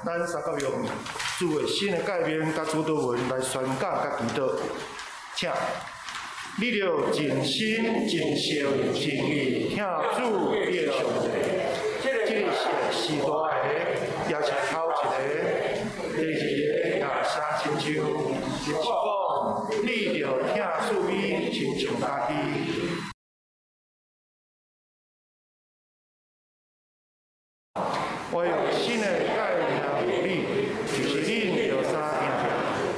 咱三个用主的新的诫命佮主祷文来宣讲佮祈祷，请你著尽心、尽性、尽意疼主你的上帝。这个是时代的，也是头一个。第二个也相亲像，是讲你著疼四边亲像家己。我用新的诫命予你，就是恁著相疼，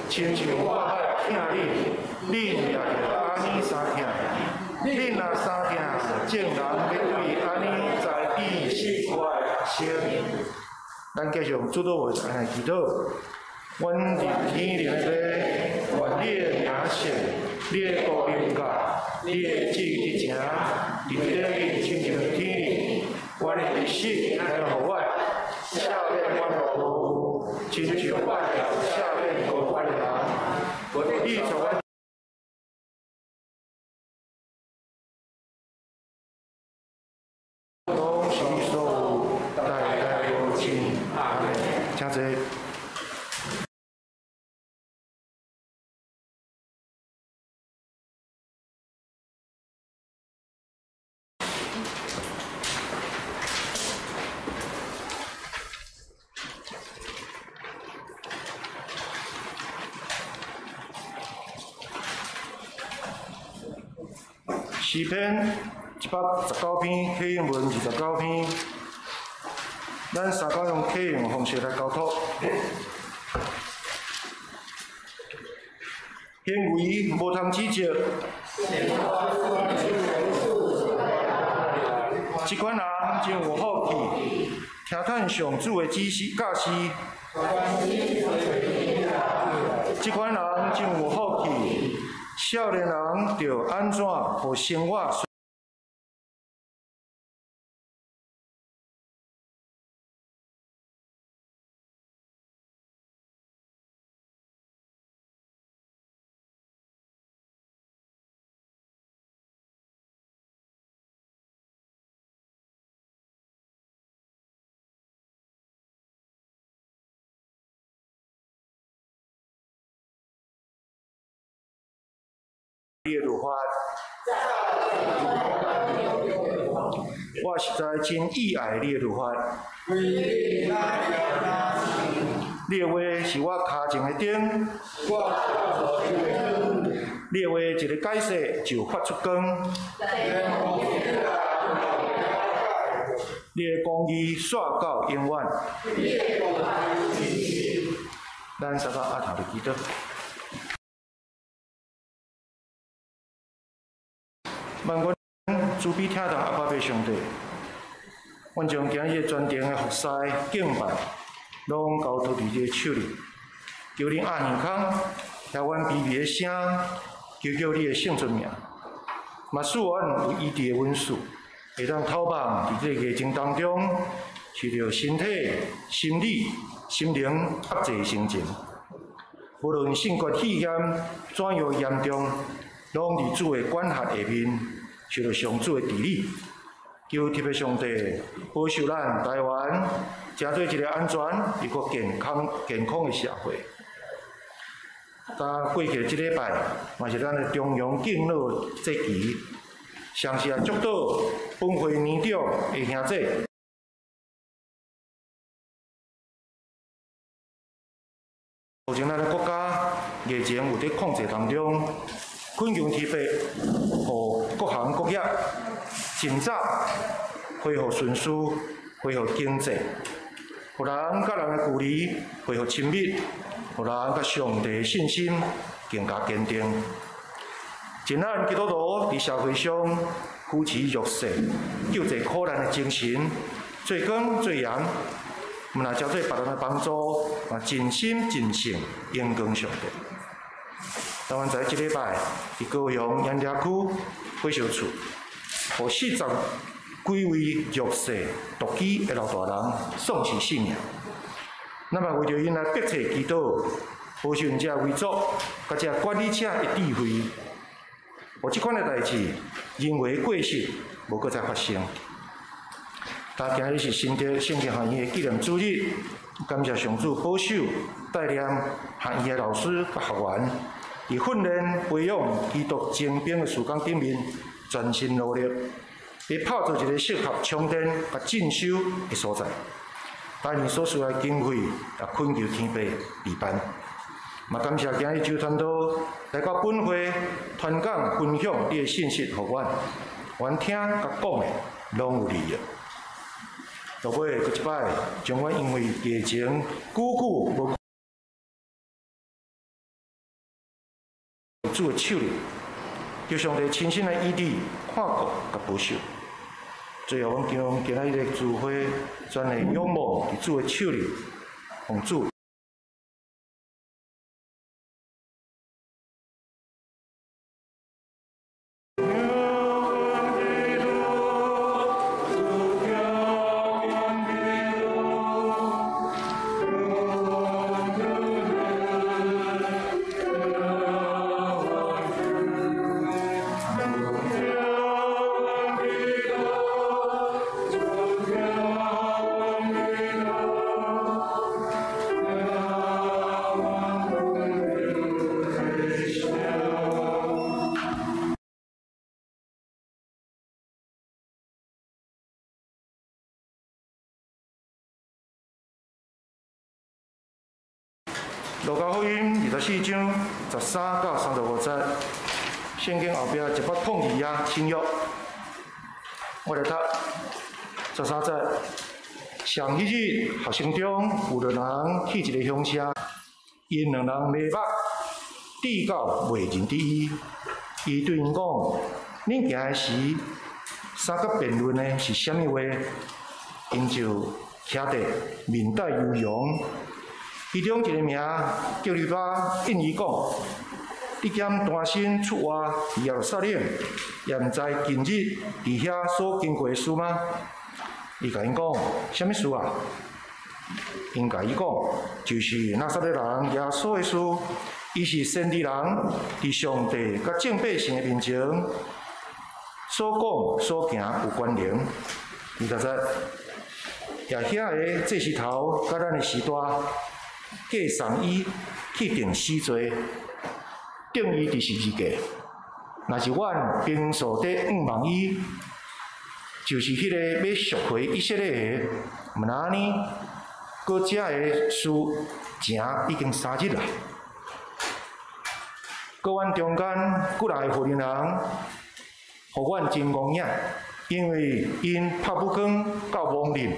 亲像我爱疼恁，恁也著按呢相疼。恁若相疼，众人欲对按呢知你是我的学生。咱继续用主祷文来祈祷。阮伫天顶的父，愿你的名圣，你的国临到，你的旨意执行，伫地亲像天顶。阮的日食来予阮，赦免阮的错误，亲像阮也赦免过犯的人。你带阮拢是你所有，代代无尽。阿们。请坐。诗篇119篇，启应文29篇，咱三个用启应方式来交托。行为无通指责，这款人真有福气，听趁上主的指示教示。这款人真有福气。少年人著按怎予生活你的律法，我实在真意爱你的律法。你的话是我跤前的灯，你的话一个解释就发出光。你的公義煞到永遠。咱三個阿頭來祈禱。萬軍慈悲疼痛阿爸父上帝，阮將今日全程的服侍敬拜，攏交託佇你的手裡，求恁阿耳孔，聽阮卑微的聲，求叫你的聖尊名，嘛賜阮有醫治的恩賜，會當透望佇這個疫情當中，受著身體、心理、心靈壓制的心情，無論新冠肺炎怎樣嚴重，攏佇主的管轄下面，受著上主的治理。求特別上帝保守咱台灣，成做一個安全又閣健康的社會。甲過去這禮拜，嘛是咱的重陽敬老節期，相信也祝禱本會年長的兄弟。目前咱的國家疫情有佇控制當中，懇求天父，予各行各業盡早恢復順序，恢復經濟，予人佮人的距離恢復親密，予人佮上帝的信心更加堅定。盡咱基督徒佇社會上扶持弱勢、救濟苦難的精神，做工做鹽，毋若成做別人的幫助，嘛盡心盡性榮光上帝。台灣在這禮拜佇高雄鹽埕區火燒厝，予40幾位弱勢獨居的老大人喪失性命。咱嘛為著𪜶來迫切祈禱，保守𪜶這遺族佮這管理者的智慧，予這款的代誌人為過失無閣再發生。但今日是新竹聖經學院的紀念主日，感謝上主保守帶領學院的老師佮學員，佇訓練培養基督精兵的事工頂面全心努力，欲拍造一個適合充電佮進修的所在。當然所需的經費也懇求天父備辦。嘛感謝今日周傳道來到本會傳講分享你的信息予阮，阮聽佮講的攏有利益。落尾閣一擺，將阮因為疫情久久無主的手裡，求上帝親身來醫治、看顧佮保守。最後，阮將今仔日的聚會全來仰望佇主的手裡，奉主路加福音24章13到35節，聖經後壁102頁新約，我來讀13節。上彼日，學生中有兩人去一个鄉社，𪜶兩人迷目，跌到袂認得伊。伊對𪜶講：恁行的時，相佮辯論的是啥物話？𪜶就徛佇面帶憂容。其中一个名革流巴應伊講：你兼單身出外佇耶路撒冷，也毋知近日佇遐所經過的事嗎？伊共𪜶講：啥物事啊？𪜶共伊講：就是拿撒勒人耶穌的事。伊是先知人，佇上帝佮眾百姓的面前所講所行有權能。20節，也遐个祭司頭佮咱的序大計送伊去定死罪，釘伊佇十字架。若是阮平素底向望伊，就是彼个欲贖回以色列的，毋若按呢，閣這个事成已經3日啦。閣阮中間幾若个婦人，予阮真戇影，𪜶 因為𪜶拍不光到亡靈，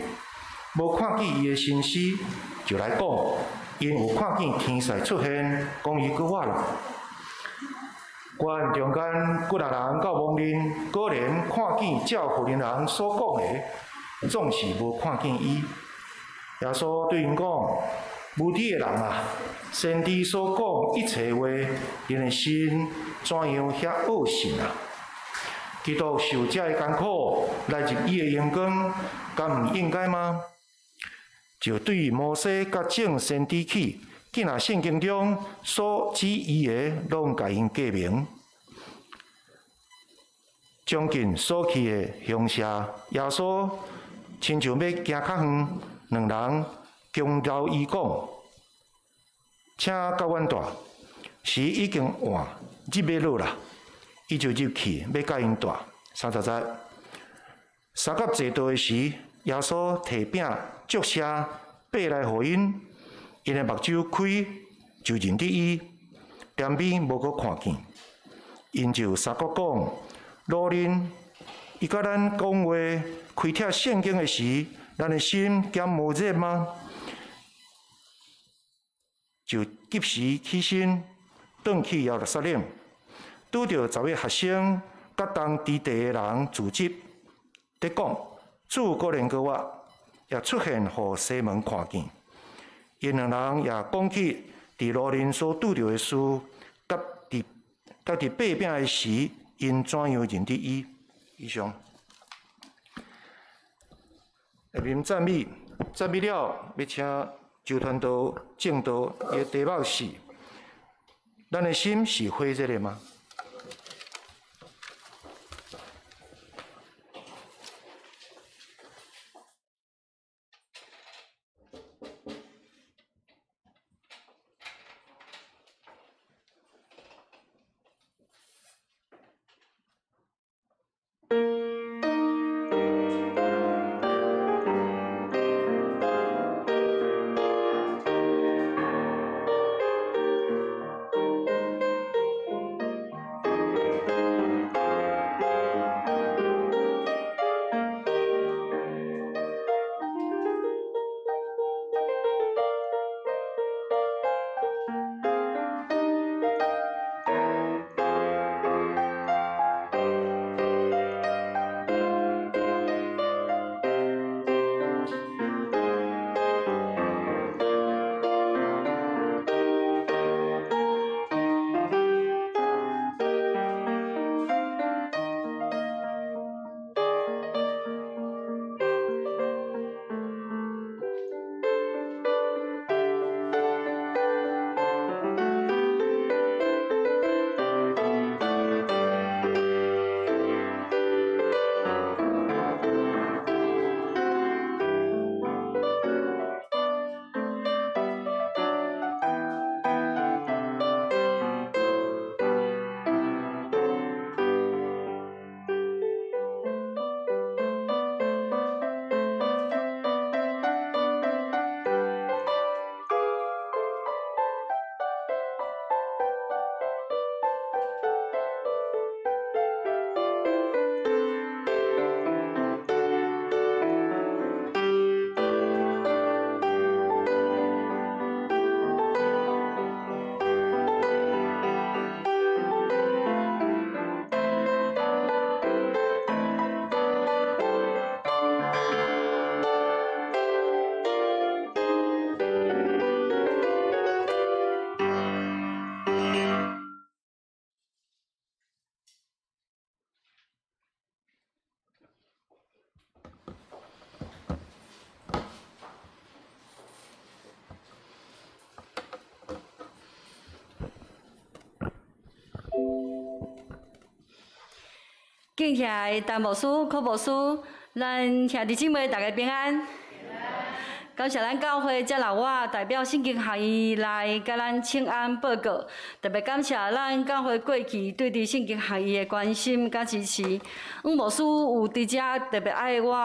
無看見伊的身屍，就來講，𪜶有看見天使出現，講伊閣活啦。阮中間幾若人到亡靈，果然看見照婦人人所講的，總是無看見伊。耶穌對𪜶講：無知的人啊，先知所講一切話，恁的心怎樣遐惡信啊？基督受這个艱苦，來入伊的榮光，敢毋應該嗎？就對摩西佮眾先知起，見若聖經中所指伊的，攏共𪜶解明。將近所去的鄉社，耶穌親像欲行較遠，兩人強留伊講：請佮阮蹛，時已經晚，日欲落啦。伊就入去，欲佮𪜶蹛。30節，相佮坐桌的時，耶穌提餅祝謝，擘來予𪜶，𪜶的目睭開，就認得伊，踮彼無閣看見。𪜶就相佮講：路人，伊佮咱講話、開拆聖經的時，咱的心敢無熱嗎？就及時起身，轉去耶路撒冷。拄著10个學生佮同佇地的人聚集，佇講主果然閣活，也出現予西門看見。𪜶兩人也講起佇路面所拄著的事，佮佇擘餅的時，𪜶怎樣認得伊。以上。下面讚美，讚美了，欲請周傳道證道，伊的題目是：咱的心是火熱的嗎？敬起來，陳牧師、柯牧師，咱兄弟姊妹大家平安。感謝咱教會接納我代表聖經學院來共咱請安報告，特別感謝咱教會過去對佇聖經學院的關心佮支持。黃牧師有佇遮特別愛我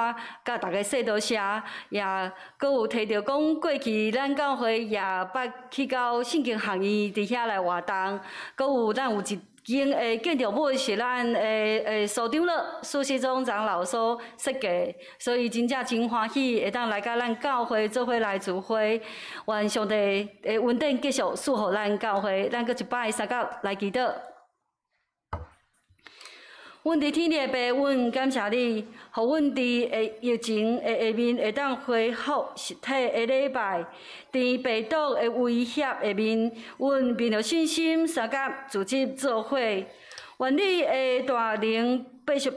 佮大家說多謝，也閣有提著講過去咱教會也捌去到聖經學院佇遐來活動，閣有咱有一间的建筑物是咱的苏长老、苏世忠长老所设计，所以真正真欢喜会当来佮咱教会做伙来聚会。愿上帝的恩典继续赐予咱教会，咱阁一摆相佮来祈祷。阮伫天的父，阮感谢你，予阮伫疫情的下面会当恢复实体的礼拜。伫病毒的威胁下面，阮凭著信心相佮组织做伙。愿你的大能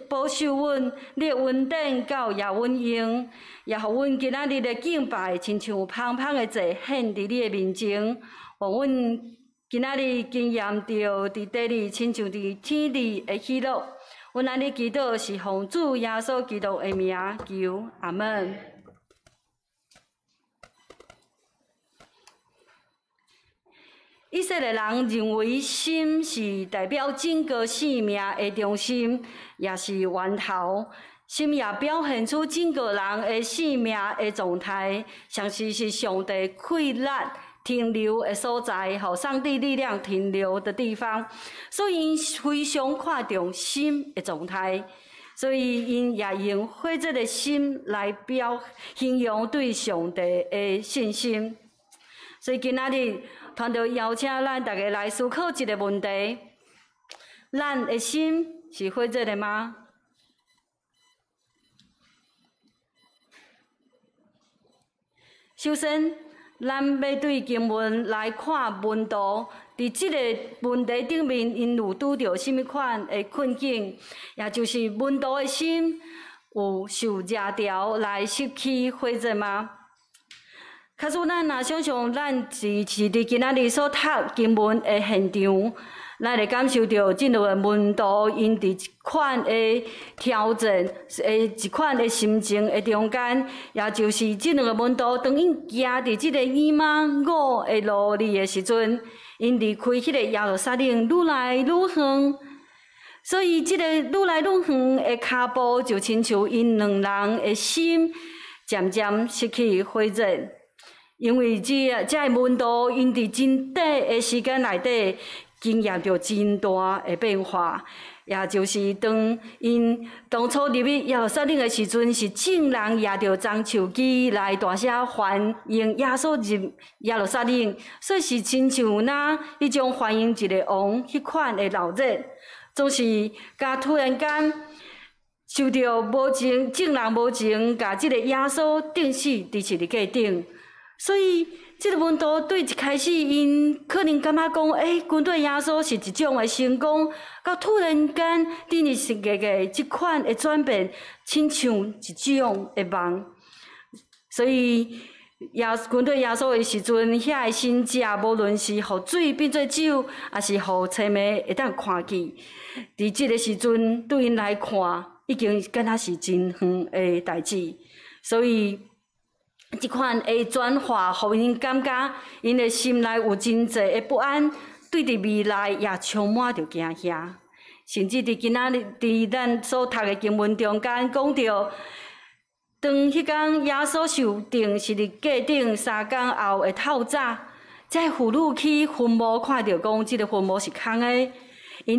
保守阮，你的恩典够掖阮用，也予阮今仔日的敬拜，亲像芳芳的祭献伫你的面前。予阮今仔日经验著伫地里，亲像伫天里的喜乐。阮按呢祈祷，是奉主耶稣基督的名求，阿门。以色列人认为心是代表整个生命的中心，也是源头。心也表现出整个人的生命的状态，像是上帝气力停留的所在，予上帝力量停留的地方，所以𪜶非常看重心的状态，所以𪜶也用火热的心来表形容对上帝的信心。所以今仔日团队邀请咱逐家来思考一个问题：咱的心是火热的吗？首先，咱欲对经文来看门徒，伫这个问题顶面，𪜶有拄著啥物款的困境，也就是门徒的心有受惹牢来失去火热吗？假使咱若想象咱是伫今仔日所读经文的现场，咱会感受著这两个门徒𪜶伫一款的挑战，的一款的心情的中间，也就是这两个门徒当𪜶行伫这个以马忤的路里的时阵，𪜶离开彼个耶路撒冷愈来愈远，所以这个愈来愈远的跤步，就亲像𪜶两人的心渐渐失去火热。因为这个门徒𪜶伫真短的时间内底，经验著真大的变化，也就是当𪜶当初入去耶路撒冷的时阵，是众人举著棕树枝来大声欢迎耶稣入耶路撒冷，所以是亲像若彼种欢迎一个王彼款的热闹，总是共突然间受著无情众人无情，共这个耶稣钉死伫十字架顶，所以。这个门徒对一开始，𪜶可能感觉讲，跟随耶稣是一种的成功，到突然间，伫日实个个这款的转变，亲像一种的梦。所以，跟随耶稣的时阵，遐个神迹，无论是予水变做酒，抑是予青盲会当看见，伫这个时阵对𪜶来看，已经敢若是真远的代志。所以。这款的转化，予𪜶感觉𪜶的心内有真济的不安，对伫未来也充满著惊吓。甚至伫今仔日伫咱所读的经文中间讲著，当彼工耶稣受钉十字架顶3工后的透早，这妇女去坟墓看著讲，这个坟墓是空的。𪜶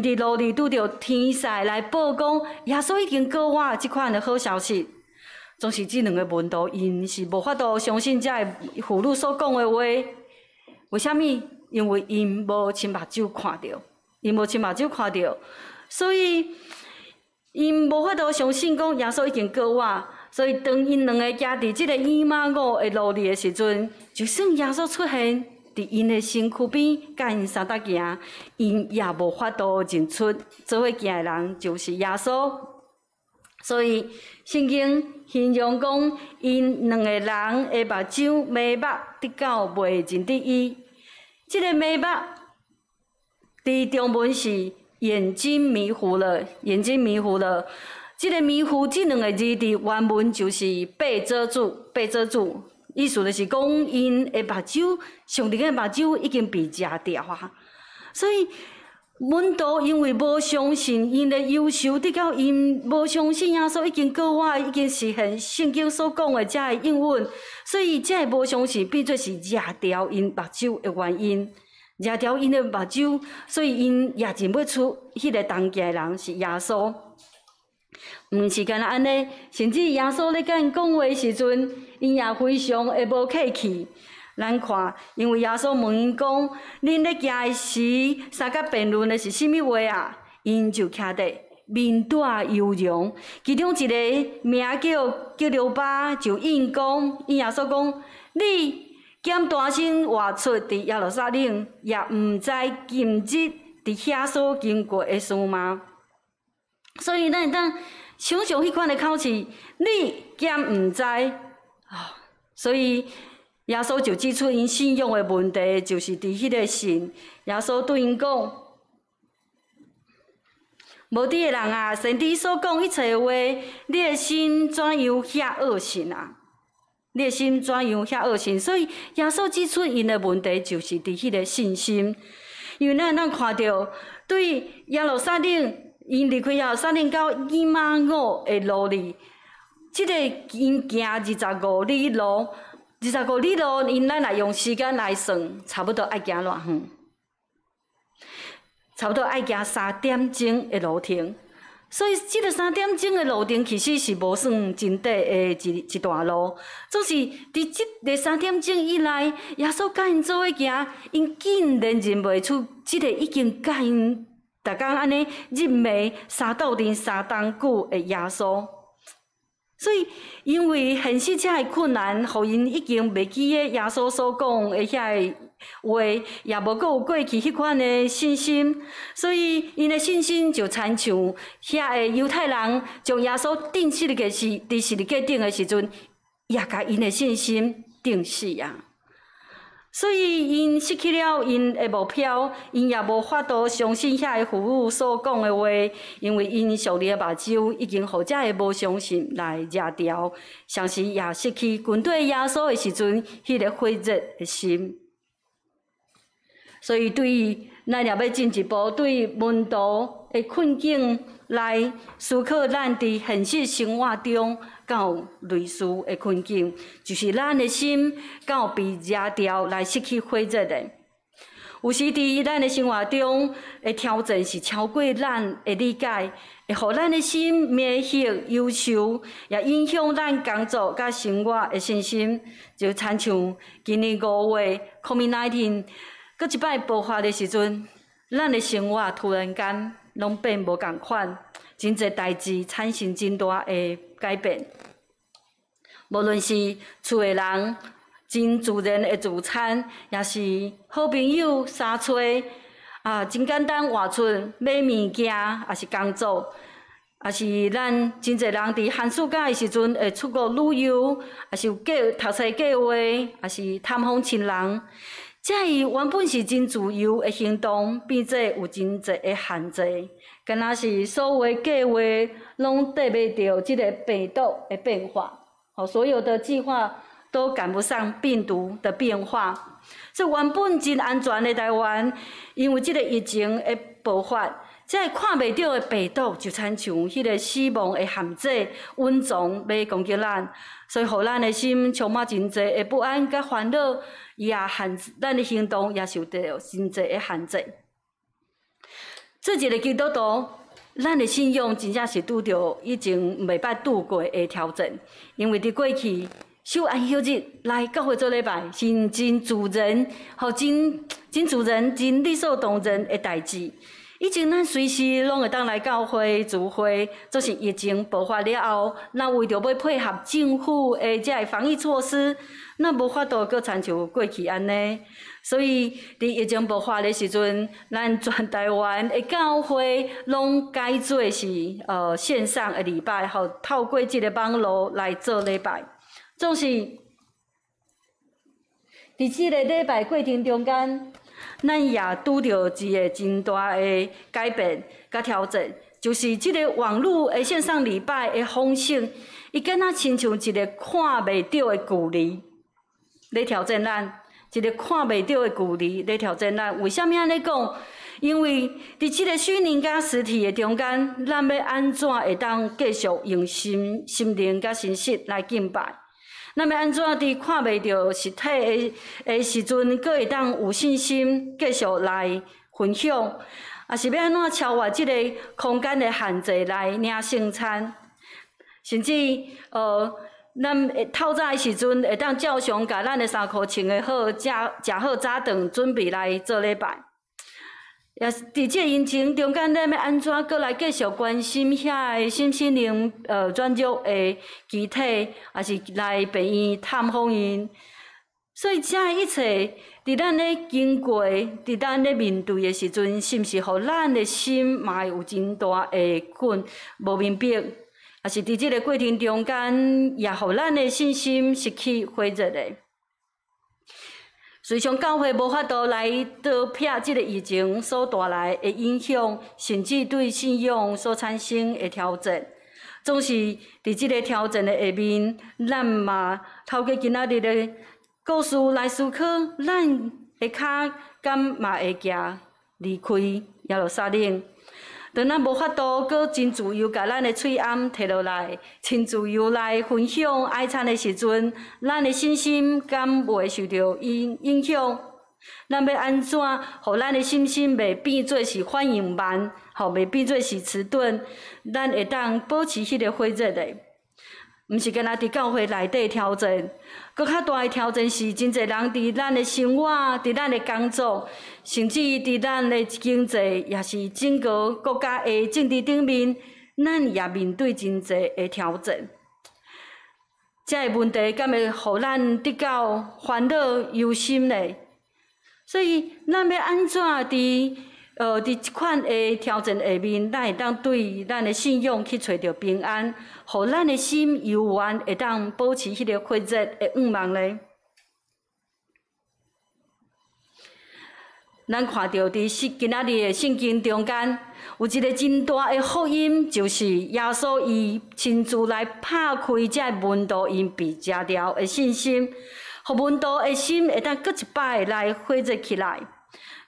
伫路里拄著天使来报讲，耶稣已经复活，这款的好消息。总是这两个门徒，𪜶是无法度相信这个妇女所讲的话。为啥物？因为𪜶无亲目睭看著，𪜶无亲目睭看著，所以𪜶无法度相信讲耶稣已经复活。所以当𪜶两个行伫这个以马忤的路里的时阵，就算耶稣出现伫𪜶的身躯边，佮𪜶相搭行，𪜶也无法度认出做伙行的人就是耶稣。所以圣经形容讲，𪜶两个人的目睭迷目得到袂认得伊。这个迷目伫中文是眼睛迷糊了，眼睛迷糊了。这个迷糊这两个字伫原文就是被遮住，被遮住。意思就是讲，𪜶的目睭，上帝的目睭已经被遮掉啊。所以门徒因为无相信𪜶的忧愁，得到𪜶无相信耶稣已经复活，已经实现圣经所讲的这个应允，所以这个无相信变做是遮牢𪜶目睭的原因。掠牢𪜶的目睭，所以𪜶也認袂出彼个同行的人是耶穌。毋是干焦按呢，甚至耶穌咧共𪜶講話時陣，𪜶也非常的無客氣。咱看，因為耶穌問𪜶講：恁咧行的時，相佮辯論的是啥物話啊？𪜶就徛佇面帶憂容。其中一個名叫革流巴，就應講：應耶穌講，你敢單身活出佇耶路撒冷，也毋知近日佇遐所經過的事嗎？所以咱會當想像彼款的口氣，你敢毋知？所以耶穌就指出𪜶信仰的問題，就是佇彼个信。耶穌對𪜶講：無知的人啊，先知所講一切話，你的心怎樣遐惡信啊？你的心怎樣遐惡信？所以耶穌指出𪜶的問題，就是佇彼个信心。因為咱看著對耶路撒冷，𪜶離開耶路撒冷到以馬忤的路裡，這個𪜶行二十五里路，二十五里路，𪜶咱若用時間來算，差不多愛行偌遠？差不多愛行三點鐘的路程。所以，這個三點鐘的路程其實是無算真短的一段路。總是佇這个三點鐘以內，耶穌佮𪜶做伙行，𪜶竟然認袂出這个已經佮𪜶逐工按呢入暝相鬥陣相當久的耶穌。所以，因為現實遮的困難，予𪜶已經袂記得耶穌所講的遐个話，也無閣有過去彼款的信心，所以𪜶的信心就親像遐个猶太人將耶穌釘十字架時，佇十字架頂的時陣，也共𪜶的信心釘死啊。所以𪜶失去了𪜶的目標，𪜶也無法度相信遐个婦女所講的話，因為𪜶屬靈的目睭已經予遮个無相信來掠牢，同時也失去跟綴耶穌的時陣，彼个火熱的心。所以，對咱若欲進一步對門徒的困境來思考，咱佇現實生活中敢有類似的困境，就是咱的心敢有被掠牢來失去火熱的。有時佇咱的生活中的挑戰是超過咱的理解，會予咱的心迷惑、憂愁，也影響咱工作佮生活的信心。就親像今年5月，COVID-19閣一擺爆發的時陣，咱的生活突然間攏變無仝款，真濟代誌產生真大的改變。無論是厝的人真自然的聚餐，抑是好朋友相揣，啊，真簡單外出買物件，抑是工作，抑是咱真濟人佇寒暑假的時陣會出國旅遊，抑是有計讀冊計劃，抑是探訪親人。這个原本是真自由的行動，變做有真濟的限制，敢若是所有的計劃攏綴袂著這个病毒的變化，所有的計劃都趕不上病毒的變化。所以原本真安全的台灣，因為這个疫情的爆發，這个看袂著的病毒就親像彼个死亡的陷阱，隱藏欲攻擊咱，所以予咱的心充滿真濟的不安佮煩惱。伊也限制咱的行動，也受到真濟的限制。做一个基督徒，咱的信仰真正是拄著以前袂捌拄過的挑戰，因為佇過去守安息日來教會做禮拜，是真自然，予真真自然、真理所當然的代誌。以前咱隨時攏會當來教會聚會，總是疫情爆發了後，咱為著欲配合政府的這个防疫措施，咱無法度閣親像過去按呢。所以佇疫情爆發的時陣，咱全台灣的教會攏改做是線上的禮拜，予透過這个網路來做禮拜。總是佇這个禮拜過程中間，咱也拄著一个真大的改變佮挑戰，就是這个網路的線上禮拜的方式，伊敢若親像一个看袂著的距離，咧挑戰咱。一个看袂著的距離咧挑戰咱。為啥物按呢講？因為佇這个虛擬佮實體的中間，咱欲按怎會當繼續用心、心靈佮心實來敬拜？咱欲按怎佇看袂著實體的時陣，閣會當有信心繼續來分享？抑是欲按怎超越這个空間的限制來領聖餐？甚至咱會透早的時陣，會當照常共咱的衫褲穿的好，食食好早頓，準備來做禮拜。也是佇這个疫情中間，咱欲按怎閣來繼續關心遐个身心靈軟弱的肢體，抑是來病院探訪𪜶？所以，這一切佇咱咧經過，佇咱咧面對的時陣，是毋是予咱的心嘛會有真大的困無明白？抑是佇這个過程中間，也予咱的信心失去火熱的？隨常教會無法度來逃避這个疫情所帶來的影響，甚至對信仰所產生的挑戰。總是佇這个挑戰的下面，咱嘛透過今仔日的故事來思考，咱的跤敢嘛會行離開耶路撒冷？當咱無法度閣真自由共咱的喙罨提落來，真自由來分享愛餐的時陣，咱的信心敢袂受著影響？咱欲按怎，予咱的信心袂變做是反應慢，吼，袂變做是遲鈍？咱會當保持彼个火熱的。毋是干焦佇教會內底挑戰，閣較大的挑戰是，真濟人佇咱的生活、佇咱的工作，甚至佇咱的經濟，抑是整個國家的政治頂面，咱也面對真濟的挑戰。這个問題敢會予咱得到煩惱、憂心呢？所以，咱欲按怎佇這款的挑戰下面，咱會當對咱的信仰去揣著平安，予咱的心猶原會當保持彼个火熱的願望呢？咱看著佇聖今仔日的聖經中間，有一个真大的福音，就是耶穌伊親自來拍開這个門徒𪜶被食掉的信心，予門徒的心會當閣一擺來火熱起來。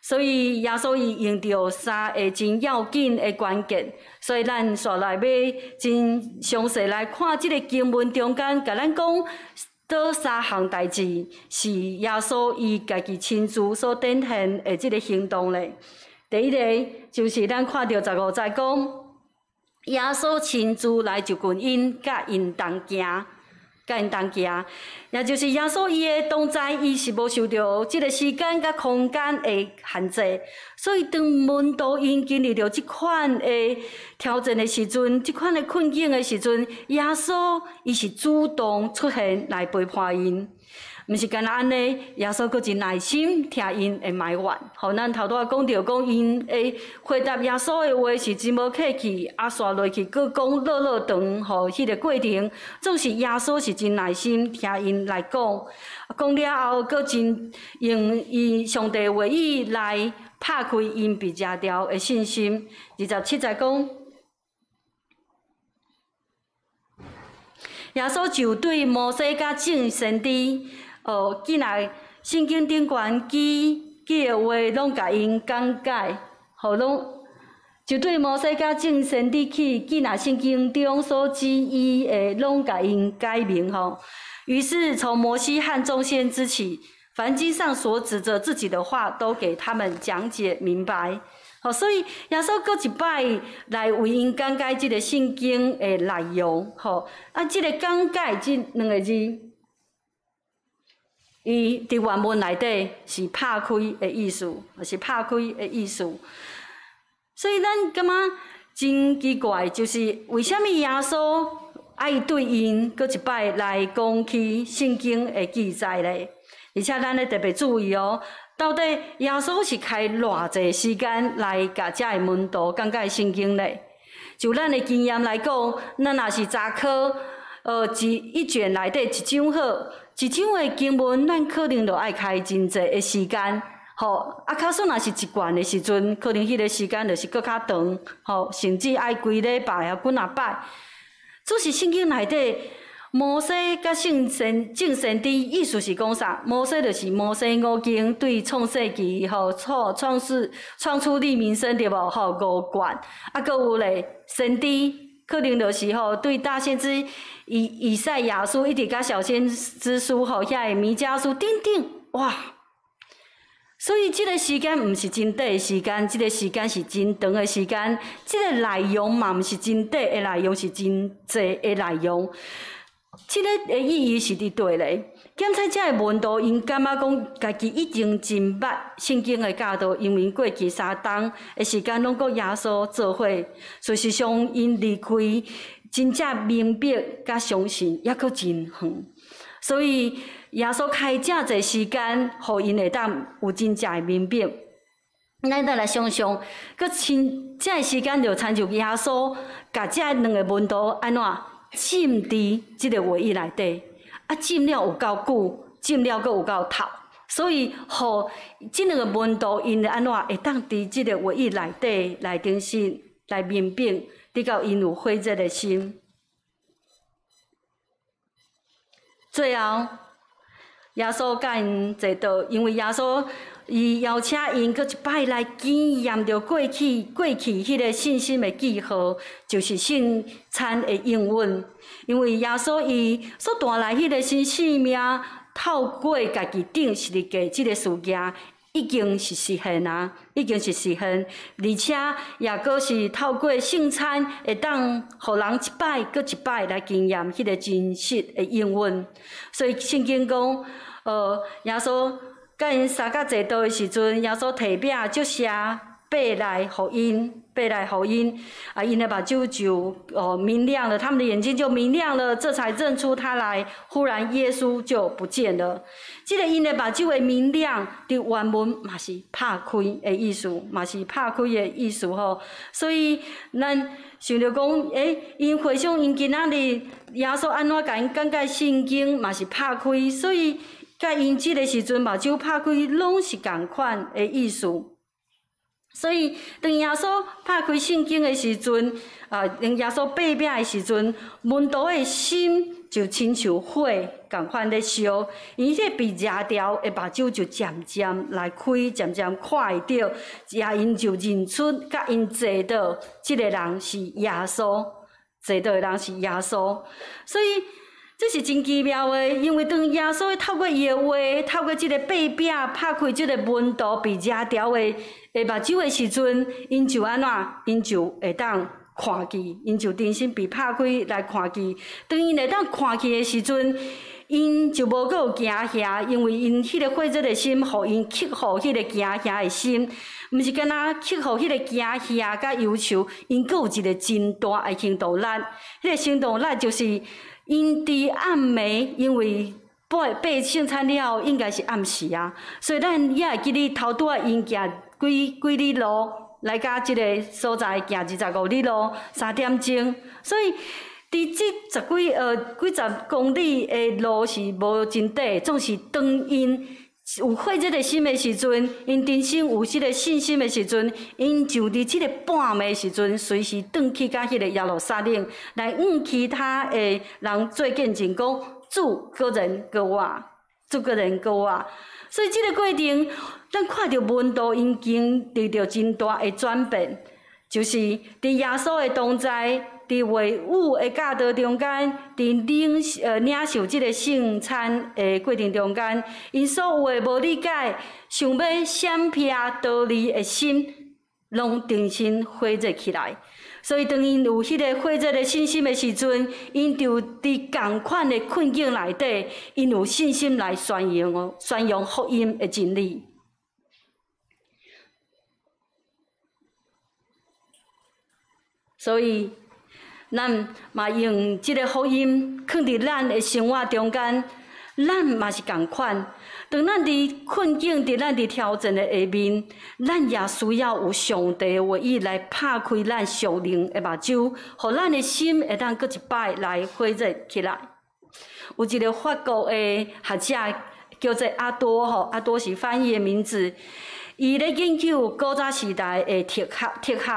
所以耶穌伊用著三个真要緊的關鍵，所以咱紲來欲真詳細來看這个經文中間，共咱講佗三項代誌是耶穌伊家己親自所展現的這个行動咧。第一个就是咱看著15節講，耶穌親自來就近𪜶，佮𪜶同行。佮𪜶同行，也就是耶穌伊的同在，伊是無受著這个時間佮空間的限制，所以當門徒𪜶經歷著這款的挑戰的時陣，這款的困境的時陣，耶穌伊是主動出現來陪伴𪜶。毋是干焦按呢，耶穌閣真耐心聽𪜶的埋怨。吼，咱頭拄仔講著講𪜶會回答耶穌的話是真無客氣，啊，紲落去閣講落落長，吼，彼个過程總是耶穌是真耐心聽𪜶來講，講了後閣真用伊上帝話語來拍開𪜶被食掉的信心。27節講。耶穌就對摩西佮眾先知，記來聖經頂懸記記的話，攏共𪜶講解，予攏就對摩西佮眾先知起記來聖經中所指伊的，攏共𪜶解明吼。於是從摩西和眾先知起，凡經上所指著自己的話，都給他們講解明白。吼，所以耶穌閣一擺來為𪜶講解這个聖經的內容，吼，啊，這个講解這兩个字，伊佇原文內底是拍開的意思，是拍開的意思。所以咱感覺真奇怪，就是為啥物耶穌愛對𪜶閣一擺來講起聖經的記載咧？而且咱咧特別注意哦。到底耶穌是開偌濟時間來共遮个門徒講解聖經咧？就咱的經驗來講，咱若是查考，一卷內底一章好，一章的經文，咱可能就愛開真濟的時間，吼。啊，假使若是一卷的時陣，可能彼个時間就是閣較長，吼，甚至愛規禮拜啊，幾若擺。總是聖經內底。摩西佮聖先眾先知，意思是講啥？摩西就是摩西五經對創世記吼創創世創出利民申對無？吼五卷，啊，閣有咧先知，可能就是吼，對大先知以賽亞書，一直佮小先知書吼，遐个彌迦書等等，哇！所以這个時間毋是真短的時間，這个時間是真長的時間。這个內容嘛，毋是真短的內容，是真濟的內容。這个的意義是佇佗咧？檢查這个門徒，𪜶感覺講家己已經真捌聖經的教導，因為過去3冬的時間攏佮耶穌做伙。事實上，𪜶離開真正明白佮相信，猶閣真遠。所以耶穌開遮濟時間，予𪜶會當有真正的明白。咱再來想像，閣親這个時間就親像耶穌共這兩个門徒按怎浸佇這个話語內底。啊，浸了有夠久，浸了閣有夠透，所以，予這兩个門徒𪜶按怎會當佇這个話語內底來重新來明白，直到𪜶有火熱的心。最後，耶穌佮𪜶坐倒，因為耶穌伊邀請𪜶閣一擺來經驗著過去彼个信心的記號，就是聖餐的應允。因為耶穌伊所帶來彼个新生命，透過家己釘十字架這个事件，已經是實現啊，已經是實現，而且也閣是透過聖餐，會當予人一擺閣一擺來經驗彼个真實的應允。所以聖經講，耶穌佮𪜶三角坐桌的時陣，耶穌提餅祝謝，擘來予𪜶，擘來予𪜶，啊，𪜶的目睭就明亮了，他們的眼睛就明亮了，這才認出他來。忽然耶穌就不見了。這个𪜶的目睭的明亮，佇原文嘛是拍開的意思，嘛是拍開的意思吼。所以咱想著講，𪜶回想𪜶今仔日耶穌按怎共𪜶講解聖經，嘛是拍開，所以佮𪜶這个時陣目睭拍開，攏是仝款的意思。所以，當耶穌拍開聖經的時陣，啊，當耶穌擘餅的時陣，門徒的心就親像火仝款咧燒，𪜶彼个被掠牢的目睭就漸漸來開，漸漸看會著，也𪜶就認出，佮𪜶坐倒這个人是耶穌，坐倒的人是耶穌，所以。這是真奇妙的，因為當耶穌透過伊的話，透過這个擘餅拍開這个門徒被掠牢的目睭的時陣，𪜶就按怎？𪜶就會當看見，𪜶就重新被拍開來看見。當𪜶會當看見的時陣，𪜶就無閣有驚嚇，因為𪜶彼个火熱的心，予𪜶克服彼个驚嚇的心，毋是干焦克服彼个驚嚇佮憂愁，𪜶閣有一个真大的行動力。彼个行動力就是。𪜶佇暗暝，因為拜拜聖餐了後，應該是暗時啊，所以咱也會記得頭拄仔𪜶行幾幾里路來到這个所在，行25里路，3點鐘。所以佇這十幾幾十公里的路是無真短，總是當𪜶有火熱的心的時陣，𪜶重新有這个信心的時陣，𪜶就佇這个半暝時陣，隨時轉去到彼个耶路撒冷來向其他的人做見證，講主閣認閣活，主閣認閣活。所以這个過程，咱看著門徒𪜶經歷著真大的轉變，就是佇耶穌的同在。佇話語的教導中間，佇領受這个聖餐的過程中間，𪜶所有的無理解、想欲閃避逃離的心，攏重新火熱起來。所以，當𪜶有彼个火熱的信心的時陣，𪜶就佇仝款的困境內底，𪜶有信心來宣揚福音的真理。所以。咱嘛用這个福音囥佇咱的生活中間，咱嘛是仝款。當咱佇困境、佇咱佇挑戰的下面，咱也需要有上帝的話語來拍開咱屬靈的目睭，予咱的心會當閣一擺來火熱起來。有一个法國的學者叫做阿多吼，阿多是翻譯的名字。伊咧研究古早時代的哲學，哲學。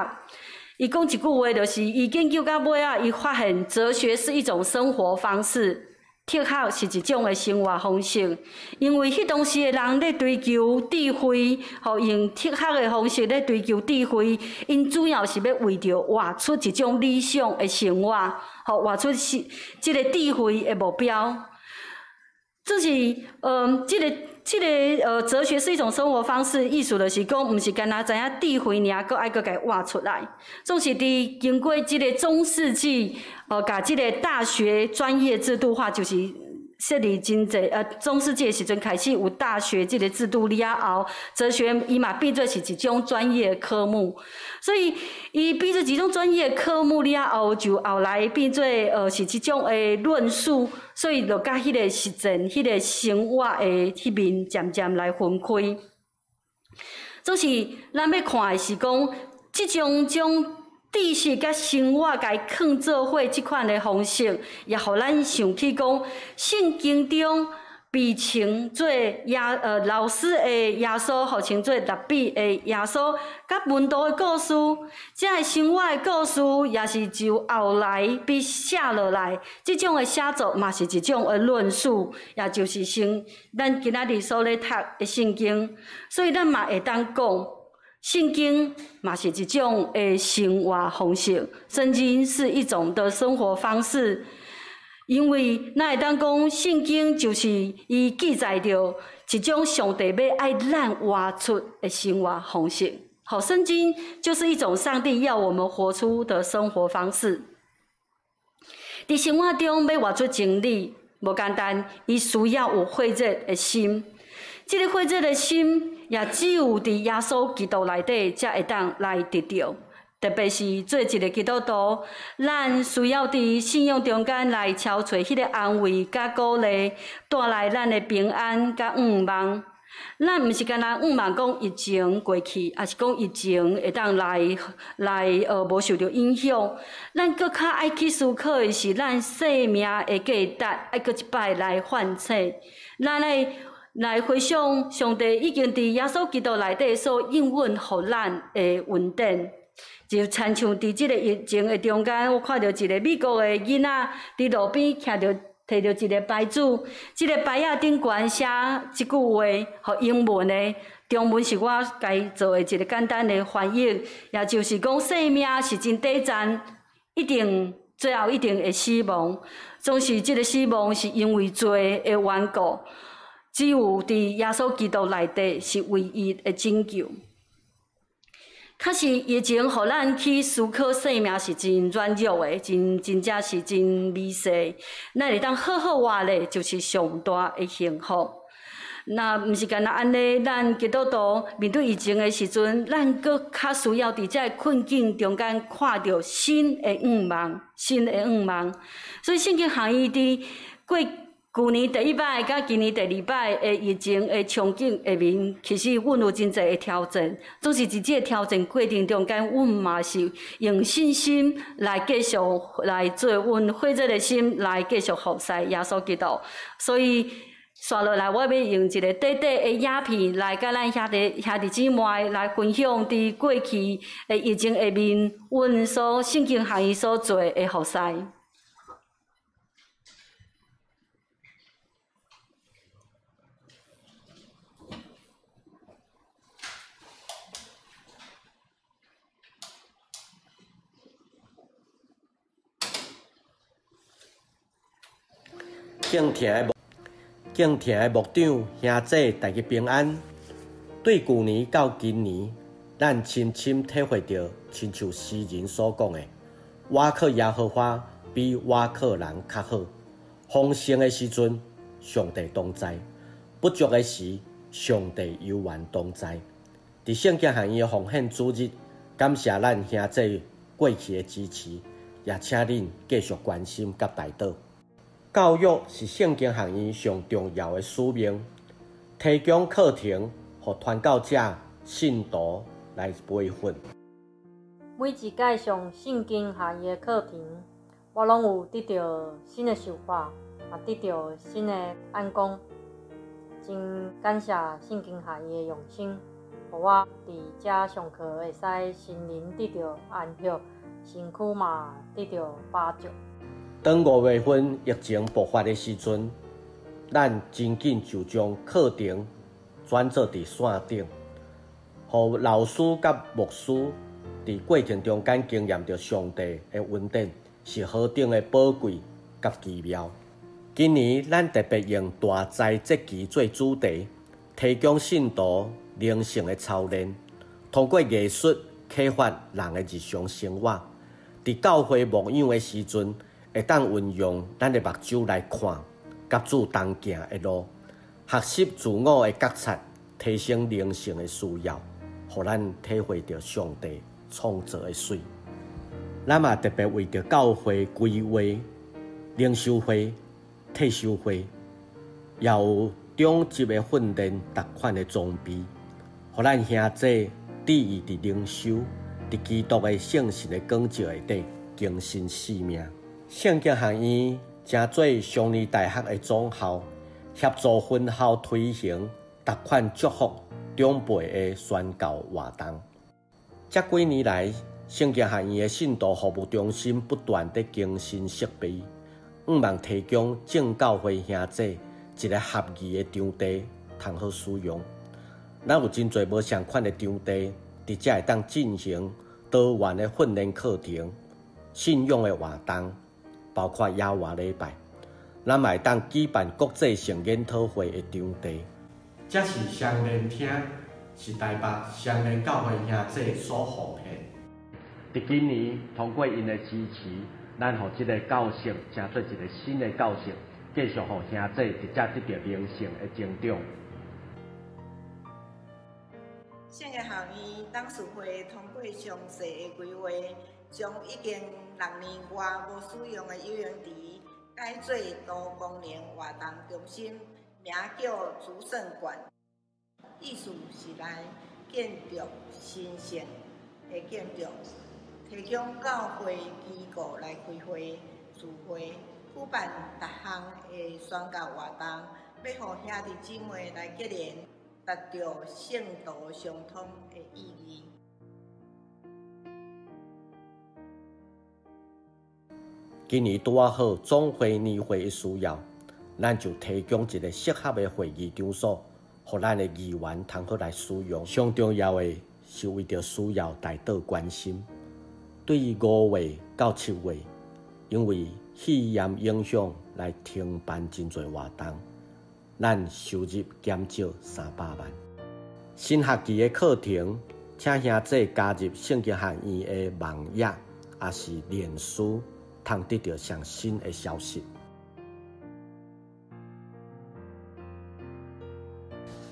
伊講一句話，就是伊研究到尾仔，伊發現哲學是一種生活方式。哲學是一種的生活方式，因為彼當時的人咧追求智慧，予用哲學的方式咧追求智慧，𪜶主要是欲為著活出一種理想的生活，予活出是這个智慧的目標。這是，這個哲學是一種生活方式，意思就是講，毋是干焦知影智慧爾，閣愛閣共伊活出來。總是佇經過這个中世紀，共這个大學專業制度化，就是設立真濟，中世紀的時陣開始有大學這个制度了後，哲學伊嘛變做是一種專業科目。所以，伊變做一種專業科目了後，就後來變做是這種的論述，所以就佮彼个實踐、彼个生活的彼面漸漸來分開。總是咱欲看的是講，這種將知識佮生活共伊囥做伙這款的方式，也予咱想起講，聖經中被稱做老師的耶穌，予稱做辣彼的耶穌，佮門徒的故事，這个生活的故事，也是就後來被寫落來，這種的寫作嘛是一種的論述，也就是像咱今仔日所咧讀的聖經，所以咱嘛會當講，聖經嘛是一種的生活方式，聖經是一種的生活方式，因為咱會當講聖經就是伊記載著一種上帝欲愛咱活出的生活方式。好，聖經就是一種上帝要我們活出的生活方式。佇生活中欲活出真理，無簡單，伊需要有火熱的心。這个火熱的心，也只有佇耶穌基督內底，才會當來得著。特別是做一个基督徒，咱需要佇信仰中間來敲揣彼个安慰佮鼓勵，帶來咱的平安佮向望。咱毋是干焦向望講疫情過去，抑是講疫情會當來無受著影響。咱閣較愛去思考的是，咱生命的價值愛閣一擺來反省。咱愛來回想上帝已經佇耶穌基督內底所應允予咱的恩典，就親像佇這个疫情的中間，我看著一个美國的囡仔佇路邊徛著，提著一个牌子，這个牌仔頂懸寫這句話，予英文的，中文是我家做的一个簡單的翻譯，也就是講生命是真短暫，一定最後一定會死亡，總是這个死亡是因為罪的緣故。只有佇耶穌基督內底是唯一的拯救。確實，疫情予咱去思考生命是真軟弱的，真正是真微細。咱會當好好活咧，就是上大的幸福。若毋是干焦按呢，咱基督徒面對疫情的時陣，咱閣較需要佇這个困境中間看著新的向望，新的向望。所以聖經學院佇過舊年第一擺佮今年第二擺的疫情的場景下面，其實阮有真濟的挑戰。總是佇這个挑戰過程中間，阮嘛是用信心來繼續來做阮火熱的心來繼續服侍耶穌基督。所以，紲落來，我欲用一个短短的影片來佮咱兄弟姊妹來分享，佇過去的疫情下面，阮所聖經學院所做的服侍。敬聽的牧長兄姊，大家平安。對舊年到今年，咱深深體會著，親像詩人所講的：倚靠耶和華比倚靠人較好。豐盛的時陣，上帝同在；不足的時，上帝猶原同在。佇聖經學院的奉獻主日，感謝咱兄姊過去的支持，也請恁繼續關心佮代禱。教育是聖經學院上重要的使命，提供課程予傳教者、信徒來培訓。每一屆上聖經學院的課程，我攏有得著新的想法，也得著新的眼光。真感謝聖經學院的用心，予我佇遮上課會使心靈得著安息，身軀嘛得著飽足。當5月份疫情爆發的時陣，咱真緊就將課程轉做佇線頂，予老師佮牧師佇過程中間經驗著上帝的恩典是何等的寶貴佮奇妙。今年咱特別用大災節期做主題，提供信徒靈性的操練，通過藝術啟發人的日常生活。佇教會牧養的時陣，會當運用咱的目睭來看，佮主同行的路，學習自我的覺察，提升靈性的需要，予咱體會著上帝創造的媠。咱嘛特別為著教會規劃靈修會、退修會，也有長執的訓練逐款的裝備，予咱兄弟致意佇靈修、佇基督的聖神的光照下底更新生命。聖經學院成做雙年大學的總校，協助分校推行逐款祝福長輩的宣教活動。這幾年來，聖經學院的信徒服務中心不斷佇更新設備，向望提供眾教會兄弟一个合宜的場地，通好使用。咱有真濟無仝款的場地，佇遮會當進行多元的訓練課程、信仰的活動，包括野外禮拜。咱嘛會當舉辦國際性研討會的場地。這是雙連廳，是台北雙連教會兄弟所奉獻。佇今年，通過𪜶的支持，咱予這个教室成做一个新的教室，繼續予兄弟佇遮得著靈性的成長。聖經學院董事會通過詳細的規劃，將已經6年外無使用的游泳池改做多功能活動中心，名叫主聖館。意思是來建築神聖的建築，提供教會機構來開會、聚會、舉辦逐項的宣教活動，欲予兄弟姊妹來結連，達到聖徒相通的意義。今年拄仔好總會年會的需要，咱就提供一個適合的會議場所，予咱的議員通好來使用。上重要的是為著需要代禱關心。對於5月到7月，因為肺炎影響來停辦真濟活動，咱收入減少300萬。新學期的課程，請兄弟加入聖經學院的網頁，抑是臉書，通得著上新的消息。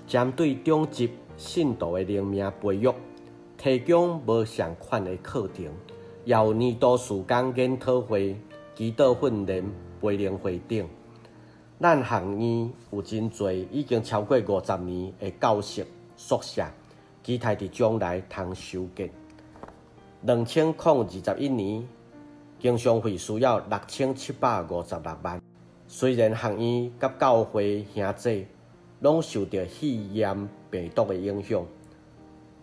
針對長執信徒的靈命培育，提供無仝款的課程，也有年度事工研討會、祈禱訓練、培靈會等。咱學院有真濟已經超過50年的教室、宿舍，期待佇將來通修建。2021年，經常費需要6756萬。雖然學院佮教會兄弟攏受著肺炎病毒的影響，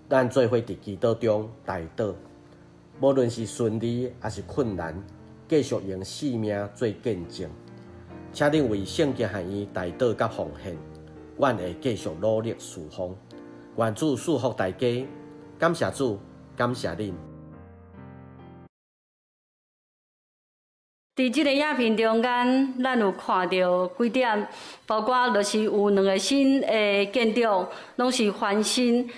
咱做伙佇祈禱中代禱，無論是順利抑是困難，繼續用生命做見證。請恁為聖經學院代禱佮奉獻，阮會繼續努力事奉。願主賜福大家，感謝主，感謝恁。佇這个影片中間，咱有看著幾點，包括就是有兩个新的建築，攏是翻新。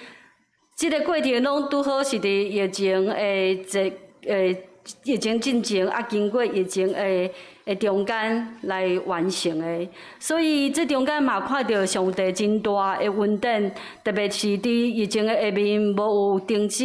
這个過程攏拄好是佇疫情的疫情進前，啊，經過疫情的中間來完成的。所以這中間嘛看著上帝真大的恩典，特別是佇疫情的下面無有停止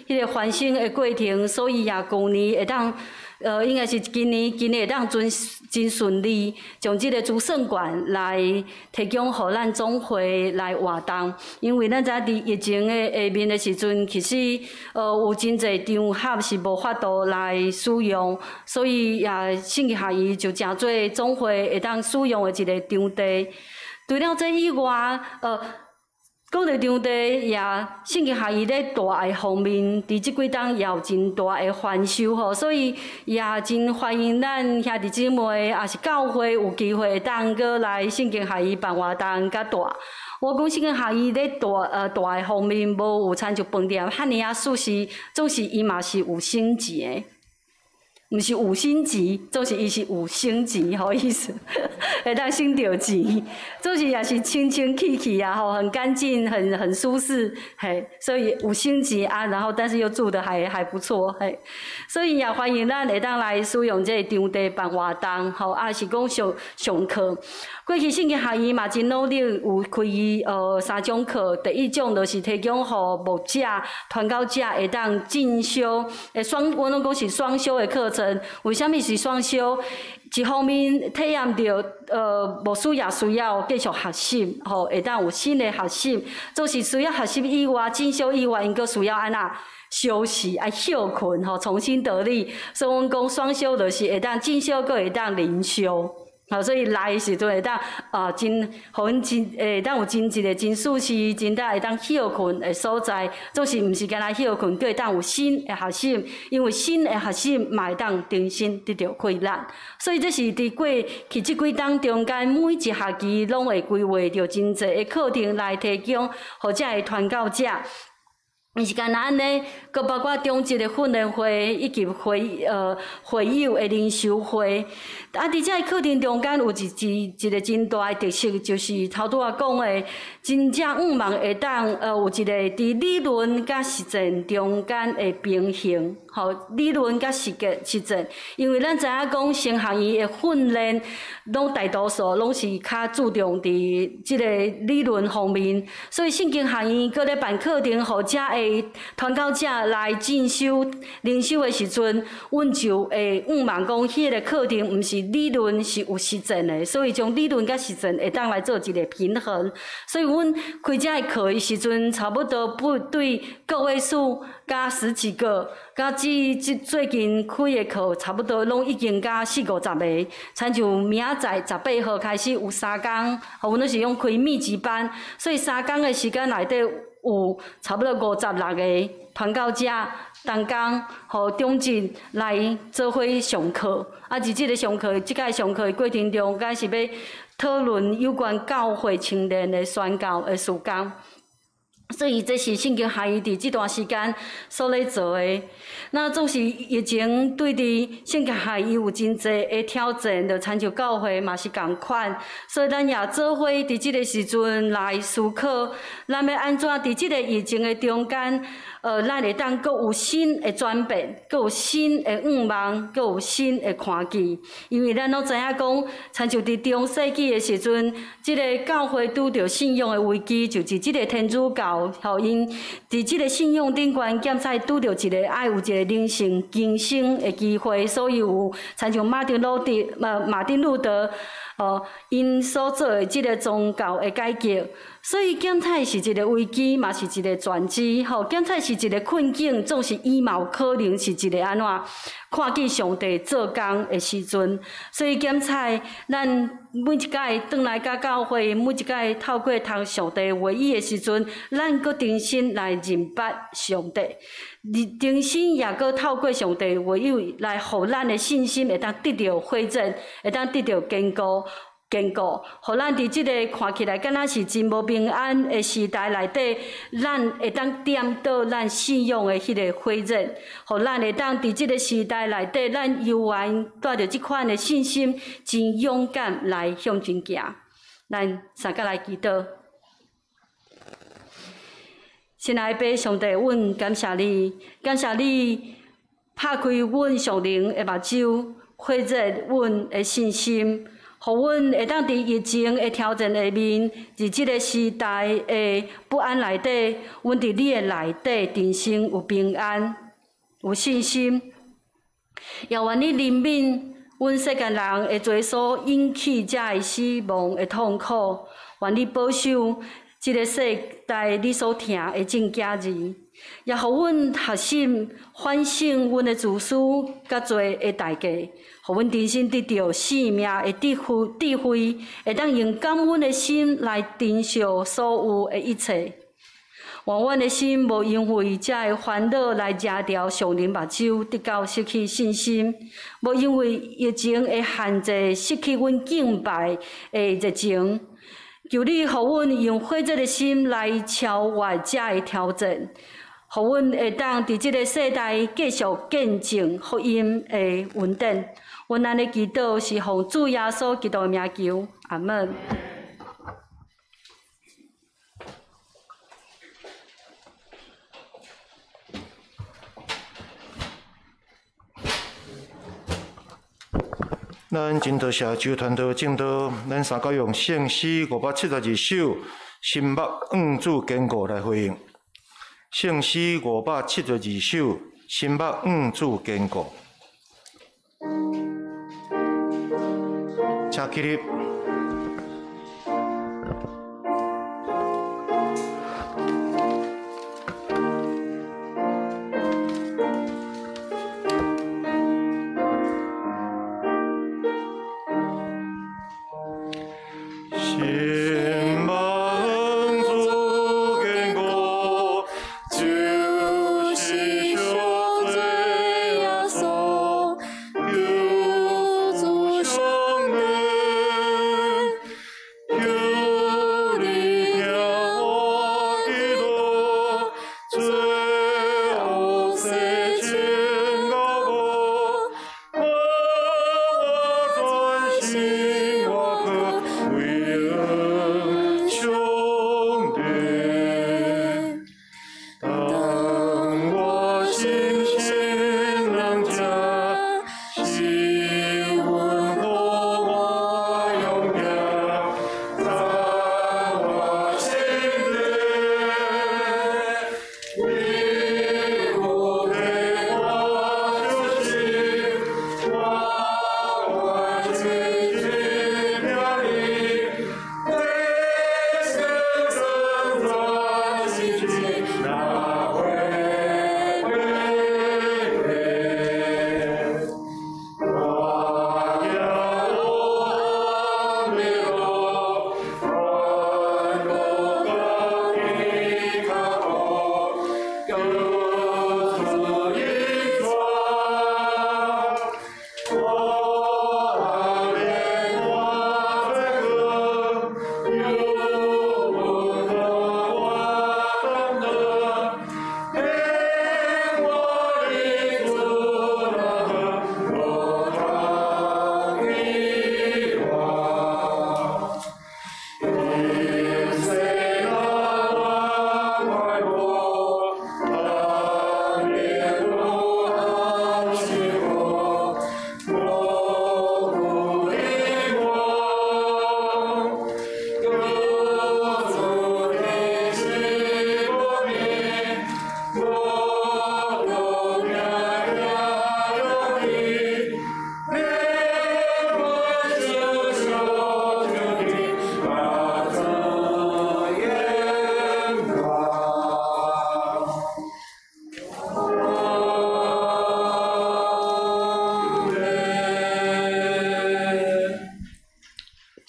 彼个翻新的過程，所以也舊年會當。應該是今年會當真順利，將這个主聖館來提供予咱總會來活動。因為咱知影佇疫情的下面的時陣，其實有真濟場合是無法度來使用，所以也聖經學院就成做總會會當使用的一个場地。除了這以外，講著場地也聖經學院咧大的方面，佇這幾冬也有真大的翻修吼，所以也真歡迎咱兄弟姊妹，也是教會有機會會當閣來聖經學院辦活動較大。我講聖經學院咧大的方面，無有親像飯店遐爾仔舒適，總是伊嘛是有省錢的。毋是五星級，總是伊是有省錢，好意思，會當省著錢，總是也是清清氣氣啊，吼，很乾淨，很舒適，嘿，所以有省錢啊，然後但是又住得還不錯，嘿，所以也歡迎咱會當來使用這個場地辦活動，吼，啊是講上課。過去聖經學院嘛真努力，有開三種課，第一種就是提供予牧者、傳教者會當進修，雙，我攏講是雙修的課程。為啥物是雙修？一方面體驗著牧師也需要繼續學習，吼，會當有新的學習。總是需要學習以外，進修以外，𪜶閣需要按怎休息、愛歇睏，吼，重新得力。所以阮講雙修就是會當進修，閣會當靈修。好，所以來的時陣會當啊，真，予阮真會當有真一個真舒適、真當會當歇睏的所在。總是毋是干焦歇睏，閣會當有新的學習，因為新的學習嘛會當重新得著氣力。所以這是佇過去這幾冬中間，每一學期攏會規劃著真濟的課程來提供，予遮的傳教者。毋是干焦按呢，閣包括中職的訓練會以及會友的靈修會。啊，佇這个課程中間有一個真大的特色，就是頭拄仔講的，真正向望會當有一個佇理論佮實踐中間的平衡，吼，理論佮實踐，因為咱知影講神學院的訓練，攏大多數攏是較注重佇這個理論方面，所以聖經學院閣咧辦課程，予遮的傳教者來進修靈修的時陣，阮就會向望講，彼個課程毋是理論，是有實踐的，所以將理論佮實踐會當來做一個平衡。所以阮開這个課的時陣，差不多不對個位數加十幾個，佮這最近開的課，差不多攏已經佮四五十個，親像明仔載18號開始有三工，吼，阮攏是用開密集班，所以三工的時間內底有差不多56個傳教者同工，予中職來做伙上課。啊，佇這个上課，這擺上課的過程中，敢是欲討論有關教會青年的宣教的事工。所以這是聖經學院佇這段時間所咧做的。那總是疫情對佇聖經學院有真濟的挑戰，就親像教會嘛是仝款。所以咱也做伙佇這个時陣來思考，咱欲按怎佇這个疫情的中間，咱會當閣有新的轉變，閣有新的向望，閣有新的看見。因為咱攏知影講，親像佇中世紀的時陣，這个教會拄著信仰的危機，就是這个天主教，予𪜶佇這个信仰頂懸，檢採拄著一个愛有一個靈性更新的機會，所以有親像馬丁路德，𪜶所做的這个宗教的改革。所以檢採是一個危機，嘛是一個轉機。吼，檢採是一個困境，總是伊嘛有可能是一個按怎看見上帝做工的時陣。所以檢採，咱每一擺轉來佮教會，每一擺透過讀上帝話語的時陣，咱閣重新來認捌上帝，重新也閣透過上帝話語來，予咱的信心會當得著火熱，會當得著堅固。堅固，予咱佇這个看起來敢若是真無平安的時代內底，咱會當點著咱信仰的彼个火熱，予咱會當佇這个時代內底，咱猶原帶著這款的信心，真勇敢來向前行。咱三個來祈禱。親愛的上帝，阮感謝你，感謝你拍開阮屬靈的目睭，火熱阮的信心。予阮會當佇疫情的挑戰下面，佇這个時代的不安內底，阮佇你的內底重新有平安、有信心。也願你憐憫阮世間人的罪所引起這个死亡的痛苦，願你保守這个世代你所疼的眾囝兒，也予阮學習反省阮的自私佮罪的代價。予阮重新得著生命的智慧，會當用感恩的心來珍惜所有的一切。願阮的心無因為這个煩惱來遮著屬靈目睭，直到失去信心；無因為疫情的限制，失去阮敬拜的熱情。求你予阮用火熱的心來超越這个挑戰，予阮會當佇這个世代繼續見證福音的恩典。阮按呢祈禱是奉主耶穌基督的名求，阿門。咱真多謝周傳道證道，咱三個用聖詩572首《心目向主堅固》來回應。聖詩572首《心目向主堅固》，請起立。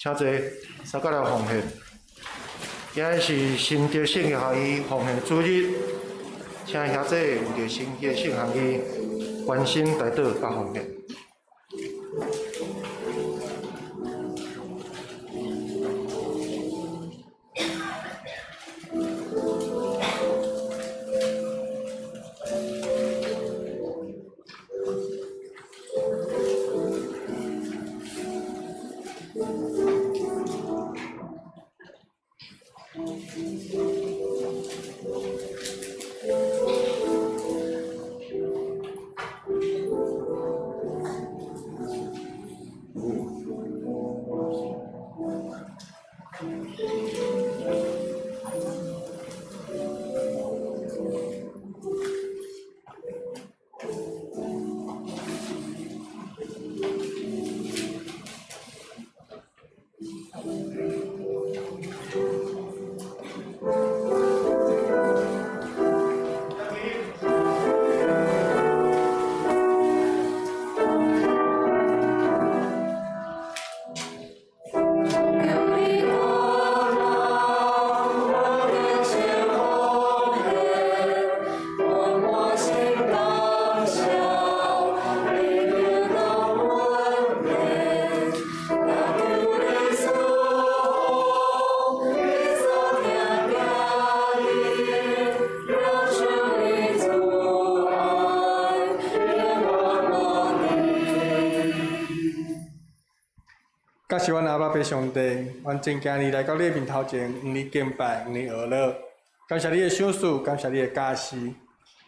請坐，三角來奉獻。今日是新竹聖樂學院奉獻主日，請兄弟為著新竹聖學院關心代禱佮奉獻。感謝阮阿爸父上帝，阮真今日來到你的面頭前，向你敬拜，向你學樂。感謝你的賞賜，感謝你的教示。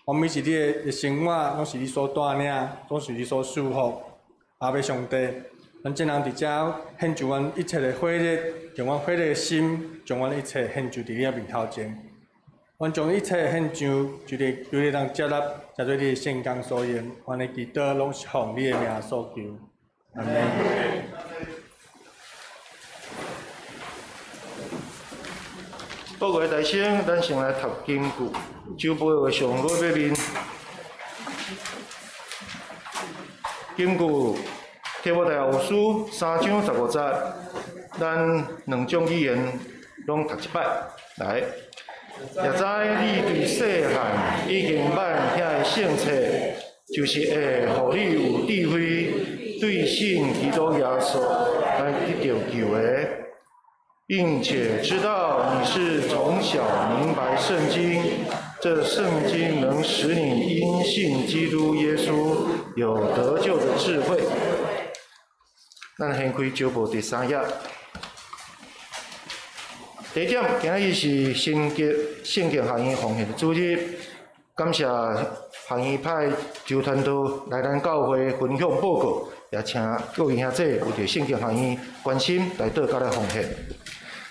阮每一日的生活，攏是你所帶領，攏是你所賜福。阿爸上帝，咱眾人佇遮獻上阮一切的火熱，將阮火熱的心，將阮一切獻上佇你的面頭前。阮將一切獻上，就是求你通接納，成做你的聖工所用。阮的祈禱攏是奉你的名所求。阿們。報告大聲，咱先來讀經句，周報的上尾尾面。經句，提摩太後書3章15節，咱兩種語言攏讀一擺，來。也知你對細漢已經捌聽的聖冊，就是會予你有智慧，對信基督耶穌來得著救的，並且知道你是從小明白聖經，這聖經能使你因信基督耶穌有得救的智慧。咱掀開周報第3頁。第一點，今日是新竹聖經學院奉獻的主日，感謝學院派周傳道來咱教會分享報告，也請各位兄弟有佇聖經學院關心來倒來奉獻。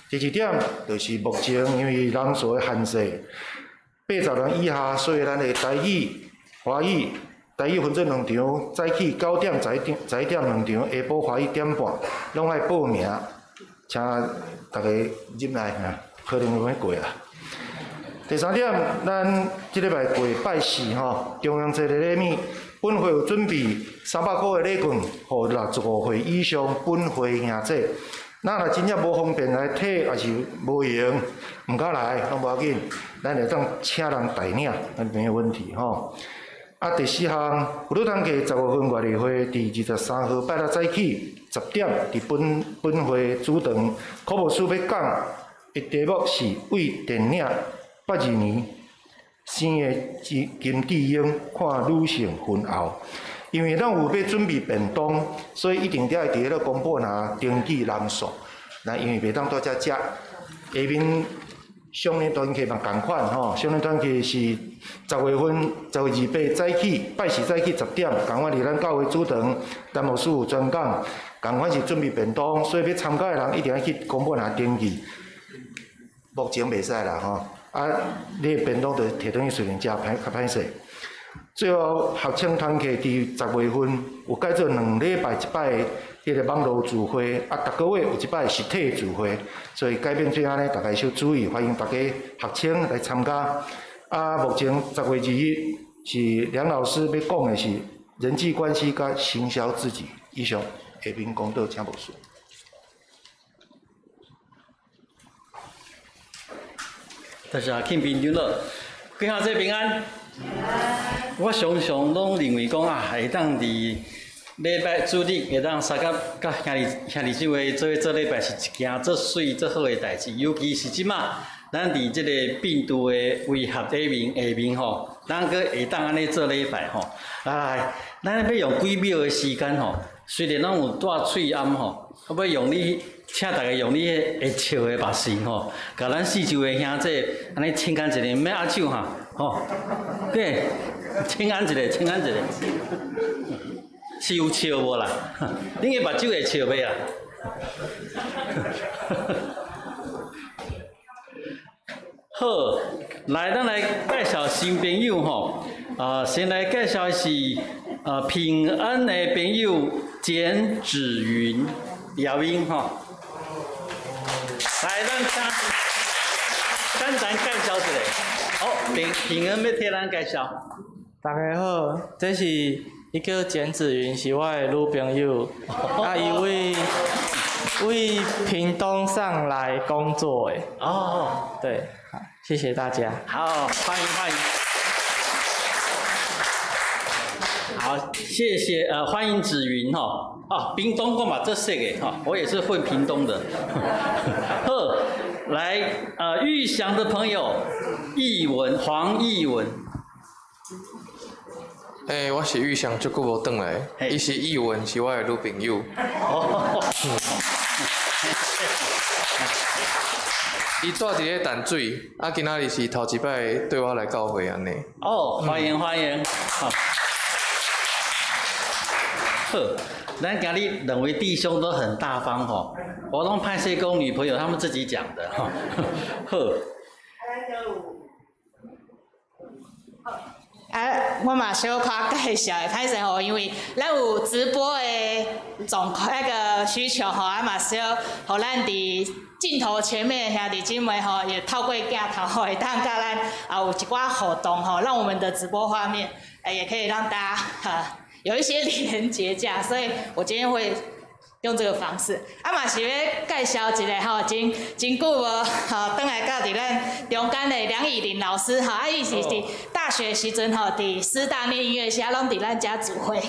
第二點就是目前因為人數的限制，80人以下，所以咱的台語、華語、台語分做兩場，早起9點、11點兩場，下晡華語1點半，攏愛報名。請大家入來，可能會過啦。第三點，咱這禮拜過拜四吼，中元節的禮物，本會有準備300箍的禮券，予65歲以上本會兄弟。那若真正無方便來提，抑是無閒，毋敢來，攏無要緊，咱會當請人代領，沒有問題吼。啊，第四項，婦女團契10月份月例會，佇23號拜六早起10點，佇本會主堂，柯牧師欲講的題目是為電影82年生的金智英看女性婚後，因為咱有欲準備便當，所以一定得愛佇彼个公布拿登記人數。那因為袂當蹛遮食，下面少年團契嘛仝款吼，少年團契是10月份10月28早起，拜四早起10點，仝款佇咱教會主堂，陳牧師有專講，仝款是準備便當，所以欲參加的人一定愛去公布拿登記。目前袂使啦吼，啊，你的便當就提轉去隨便食，歹較歹勢。最後學生團契佇10月份有改做2禮拜一擺的彼個網路聚會，啊，逐個月有一擺實體聚會，所以改變做按呢，大家小注意，歡迎大家學生來參加。啊，目前10月21是梁老師欲講的是人際關係佮行銷自己。以上，下面講道請牧師。多謝慶平長老，各位兄弟平安。我常常攏認為講啊，會當佇禮拜主日會當相佮佮兄弟姊妹做伙做禮拜是一件足媠足好的代誌，尤其是這馬咱佇這个病毒的威脅底面下面吼，咱閣會當按呢做禮拜吼。啊，咱欲用幾秒的時間吼，雖然攏有帶喙罨吼，我欲用你。請大家用你彼會笑的目神吼，共咱四周的兄弟按呢請安一下，毋免握手哈，吼，對，請安一下，請安一下，是有笑無啦？恁的目睭會笑袂啊？好，來，咱來介紹新朋友吼，啊，先來介紹的是平安的朋友簡子雲。姚英吼，來，咱請簡單介紹一下。好，平安欲替咱介紹。大家好，這是伊叫簡子雲，是我的女朋友。啊，伊為屏東上來工作的。哦。對，好，謝謝大家。好，歡迎歡迎。好，謝謝，歡迎子雲吼。啊，屏東我嘛足熟的哈，我也是混屏東的。好，來，玉祥的朋友，藝文黃藝文。欸，我是玉祥，足久無轉來，伊是藝文，是我的女朋友。哦。伊住佇咧淡水，啊，今仔日是頭一擺對我來教會按呢。哦，歡迎歡迎。好，好，咱今日兩位弟兄都很大方吼，我攏歹勢講女朋友，他們自己講的吼。好。啊，我嘛小可介紹的，歹勢吼，因為咱有直播的狀那個需求吼，啊嘛小，予咱佇鏡頭前面的兄弟姊妹吼，也透過鏡頭吼，會當佮咱啊有一寡互動吼，讓我們的直播畫面，也可以讓大家哈有一些連結這樣，所以我今天會用這個方式。啊嘛是欲介紹一个吼，真真久無吼，轉來到佇咱中間的梁以玲老師吼，啊伊是佇大學時陣吼，佇師大念音樂系，啊攏佇咱遮聚會。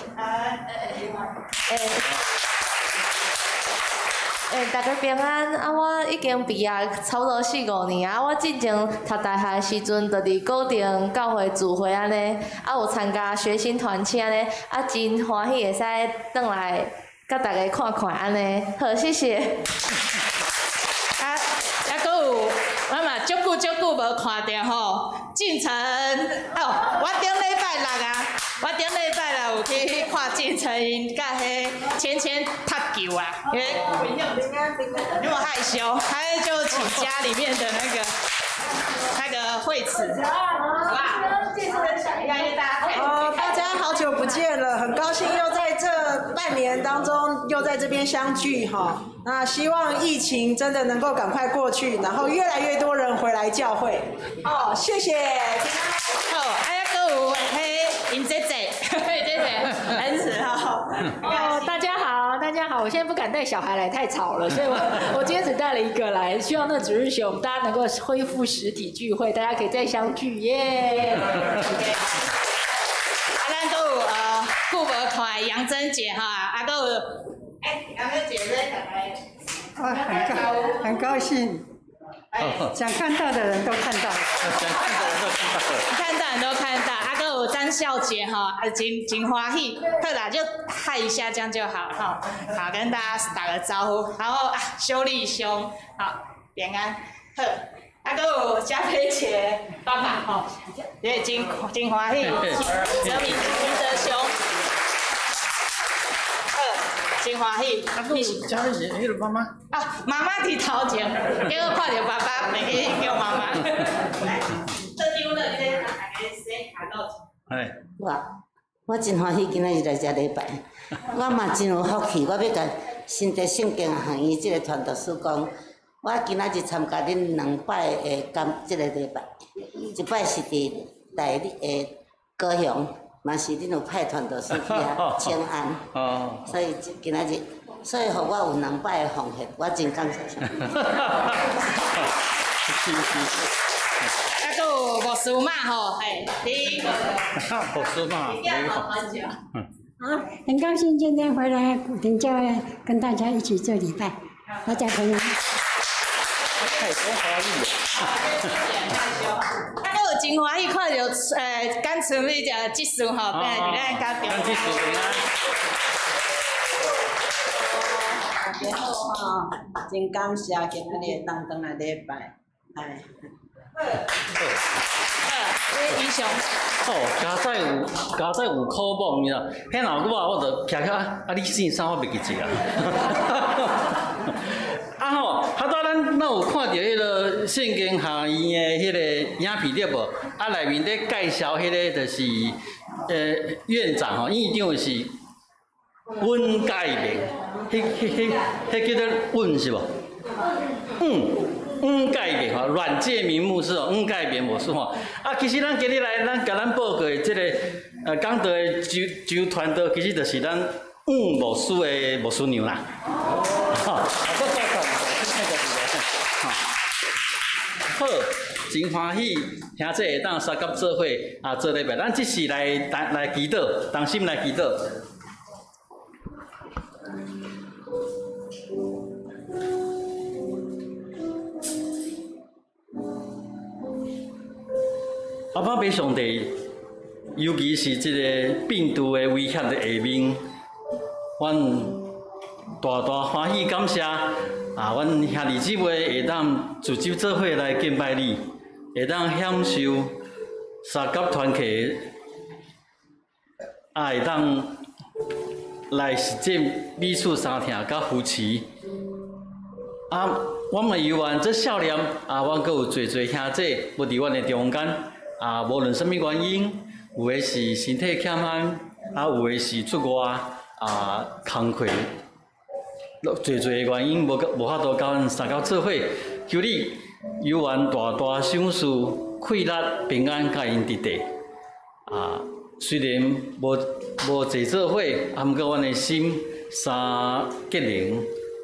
欸，大家平安。啊，我已經畢業差不多四五年啊。我進前讀大學的時陣，就佇古亭教會聚會按呢，啊有參加學生團契按呢，啊真歡喜會使轉來佮大家看看按呢。好，謝謝。啊，猶閣有，我嘛足久足久無看著吼，進城哦，我頂禮拜六啊，我頂禮拜六有去看進城𪜶佮彼芊芊踢球啊，因為那麼害羞，還是就請家裡面的那個惠慈，好吧？哦，大家好久不見了，很高興又在這半年當中又在這邊相聚哈。那希望疫情真的能夠趕快過去，然後越來越多人回來教會。哦，謝謝。好，啊，閣有彼尹姐姐，姐姐，恩慈哈。哦，大家好，大家好，我現在不敢帶小孩來，太吵了，所以我今天只帶了一個來，希望那主日學我們大家能夠恢復實體聚會，大家可以再相聚耶。啊，咱閣有久無看楊珍姐哈，啊，閣有，欸，楊珍姐咧，啊，很高興，想看到的人都看到了，想看的人都看到了，看到人都看到，啊，閣有張孝杰哈，啊，真真歡喜，好啦，就嗨一下這樣就好哈，好，跟大家打個招呼，然後啊，修麗兄，好，平安，好，啊，閣有嘉佩姐爸爸吼，也真真歡喜，哲明明哲兄。真歡喜，啊，閣有嘉佩姐，彼个媽媽。啊，媽媽佇頭前，結果看著爸爸，袂記叫媽媽。來，這張了，你咧大家先看到。哎。我真歡喜今仔日來遮禮拜，我嘛真有福氣，我欲共新竹聖經學院這個傳道師講，我今仔日參加恁兩擺的感這個禮拜，一擺是佇台的高雄。嘛是恁有派傳道師去遐請安，所以今仔日，所以予我有兩擺的奉獻，我真感謝上帝。啊，閣有牧師媽吼，嘿，你。牧師媽，你好。好，很高興今天回來古亭教會跟大家一起做禮拜，大家平安。太多歡喜了。啊，閣有真歡喜看著簡春美這執事吼，變來佇咱家中。簡執事平安。大家好吼，真感謝今仔日會當轉來禮拜，哎。好，好，英雄。哦，佳仔有苦某，你知？彼若有我，我就徛起啊，啊，你姓啥？我袂記得啊。啊吼，啊，拄咱若有看著彼个聖經學院的彼个影片對無？啊，內面咧介紹彼个就是院長吼，院長是溫介明，彼叫做溫是無？嗯，溫介明吼，阮介明牧師哦，阮介明牧師吼。啊，其實咱今日來，咱共咱報告的這个講道的周周傳道，其實就是咱黃牧師的牧師娘啦。吼，啊，我再講一下，好，真歡喜，兄弟會當相佮做伙啊，做禮拜。咱這是來祈禱，同心來祈禱。阿爸爸上帝，尤其是這个病毒的威脅的下面，阮大大欢喜感谢啊！阮兄弟姊妹会当聚集做伙来敬拜你，会当享受相佮团契，啊，会当来实践彼此相疼佮扶持。啊，阮嘛犹原做少年，啊，阮阁有济济兄弟无伫阮的中间。啊，无论啥物原因，有的是身体欠安，啊，有的是出外啊，工课，济济的原因无无法度佮阮相佮做伙。求你犹原大大赏赐快乐平安佮𪜶伫地。啊，虽然无无坐做伙，啊，毋过阮的心相结连，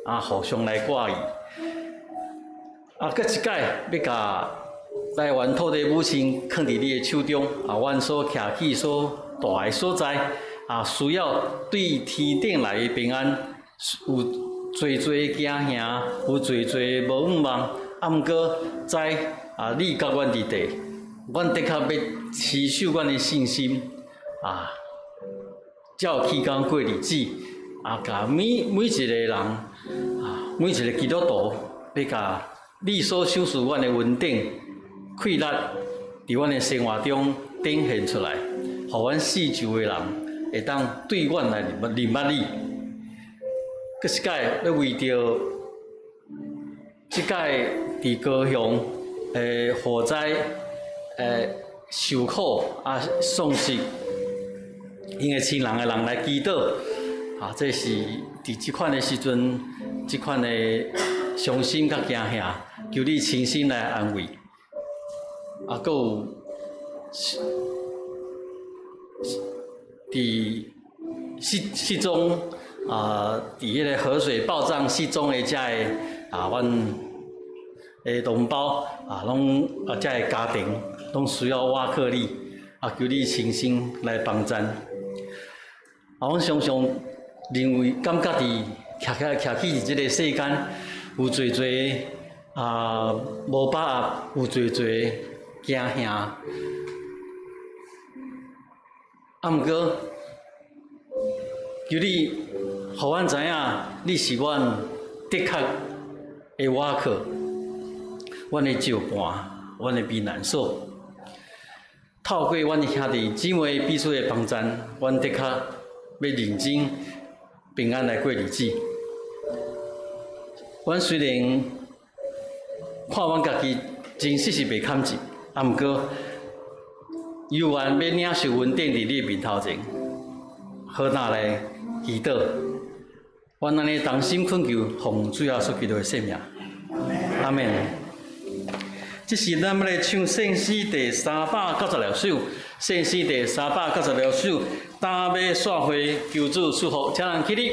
啊，互相来挂意。啊，阁一摆欲共台湾土地母亲囥伫你的手中，啊，阮所徛起所住的所在，啊，需要对天顶来的平安，有济济惊吓，有济济无向望，啊，毋过知啊，你佮阮伫地，阮的确欲持守阮的信心，啊，才有起工过日子，啊，共每每一个人，啊，每一个基督徒，欲共你所赏赐阮的恩典、快乐，伫阮的生活中展现出来，予阮四周的人会当对阮来认认捌你。阁一摆欲为著这摆伫高雄的火灾，受苦啊，丧失𪜶的亲人的人来祈祷，啊，这是伫这款的时阵，这款的伤心佮惊吓，求你亲身来安慰。啊，阁有伫失失踪啊，伫彼个河水暴涨失踪的遮个啊，阮的同胞啊，拢啊，遮个家庭拢需要倚靠你，啊，求你亲身来帮赞。啊，阮常常认为感觉伫徛起徛起伫这个世间，有济济啊无把握，有济济惊吓。啊，毋过求你，予阮知影，你是阮的确的倚靠，阮的石磐，阮的避难所。透过阮的兄弟姊妹彼此的帮赞，阮的确欲认真平安来过日子。阮虽然看阮家己真实是袂堪入，啊，毋过犹原欲领受恩典伫你的面头前，好胆来祈祷。阮按呢同心恳求，奉主耶稣基督的圣名，阿们。这时咱欲来唱圣诗第396首，圣诗第396首，大马散会求主赐福，请人起立。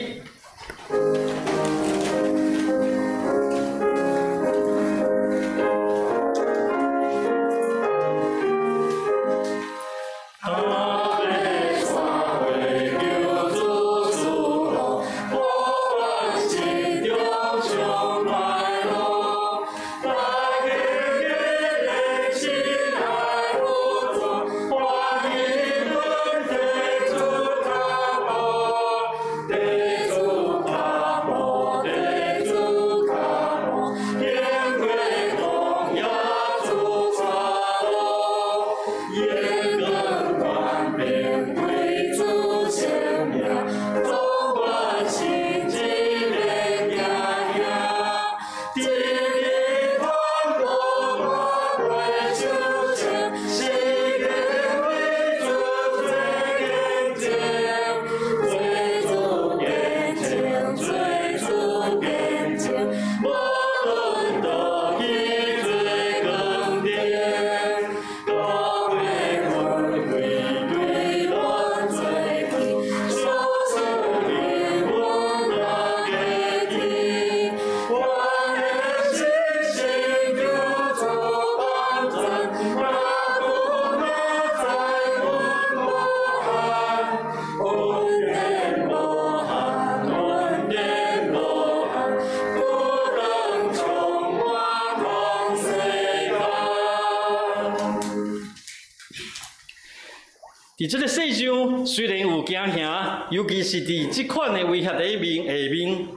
伫这个世上，虽然有惊吓，尤其是伫这款的威胁底面下面，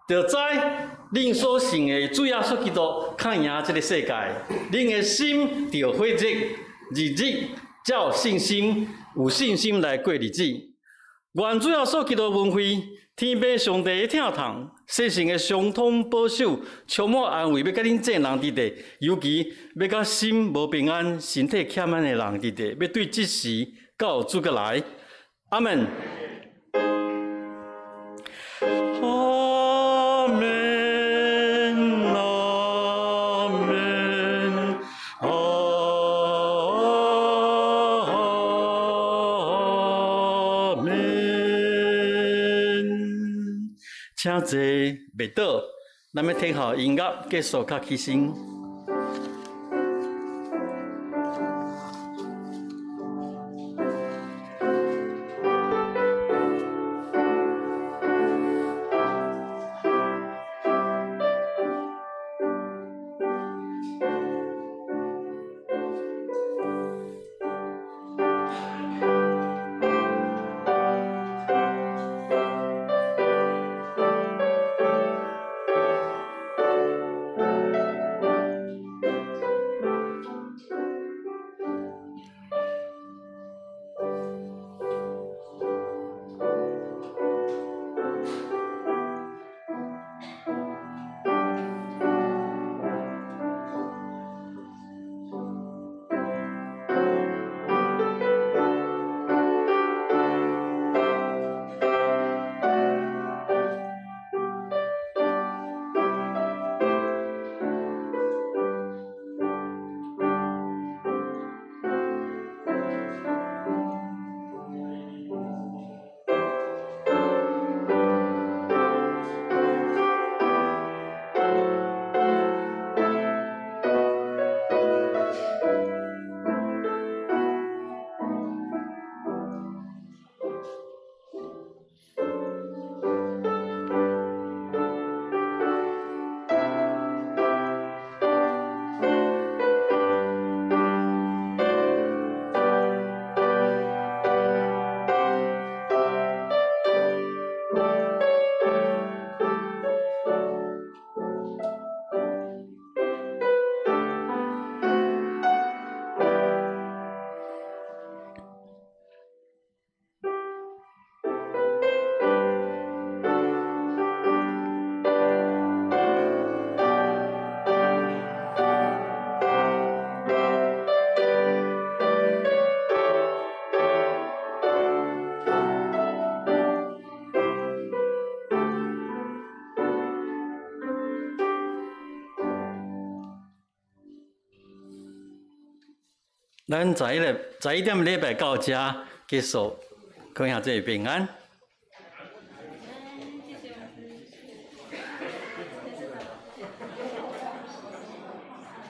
就知恁所信的主耶穌基督較贏這个世界，恁的心著火熱，日日才有信心，有信心來過日子。願主耶穌基督恩惠，天父上帝的疼痛，聖神的相通保守，充滿安慰，欲佮恁眾人佇佇，尤其欲佮心無平安、身體欠安的人佇佇，欲對這時到主閣來。阿們。阿們，阿們，阿們。請坐，袂倒，咱欲聽候音樂結束，較起身。咱11點禮拜到遮結束，看下這平安。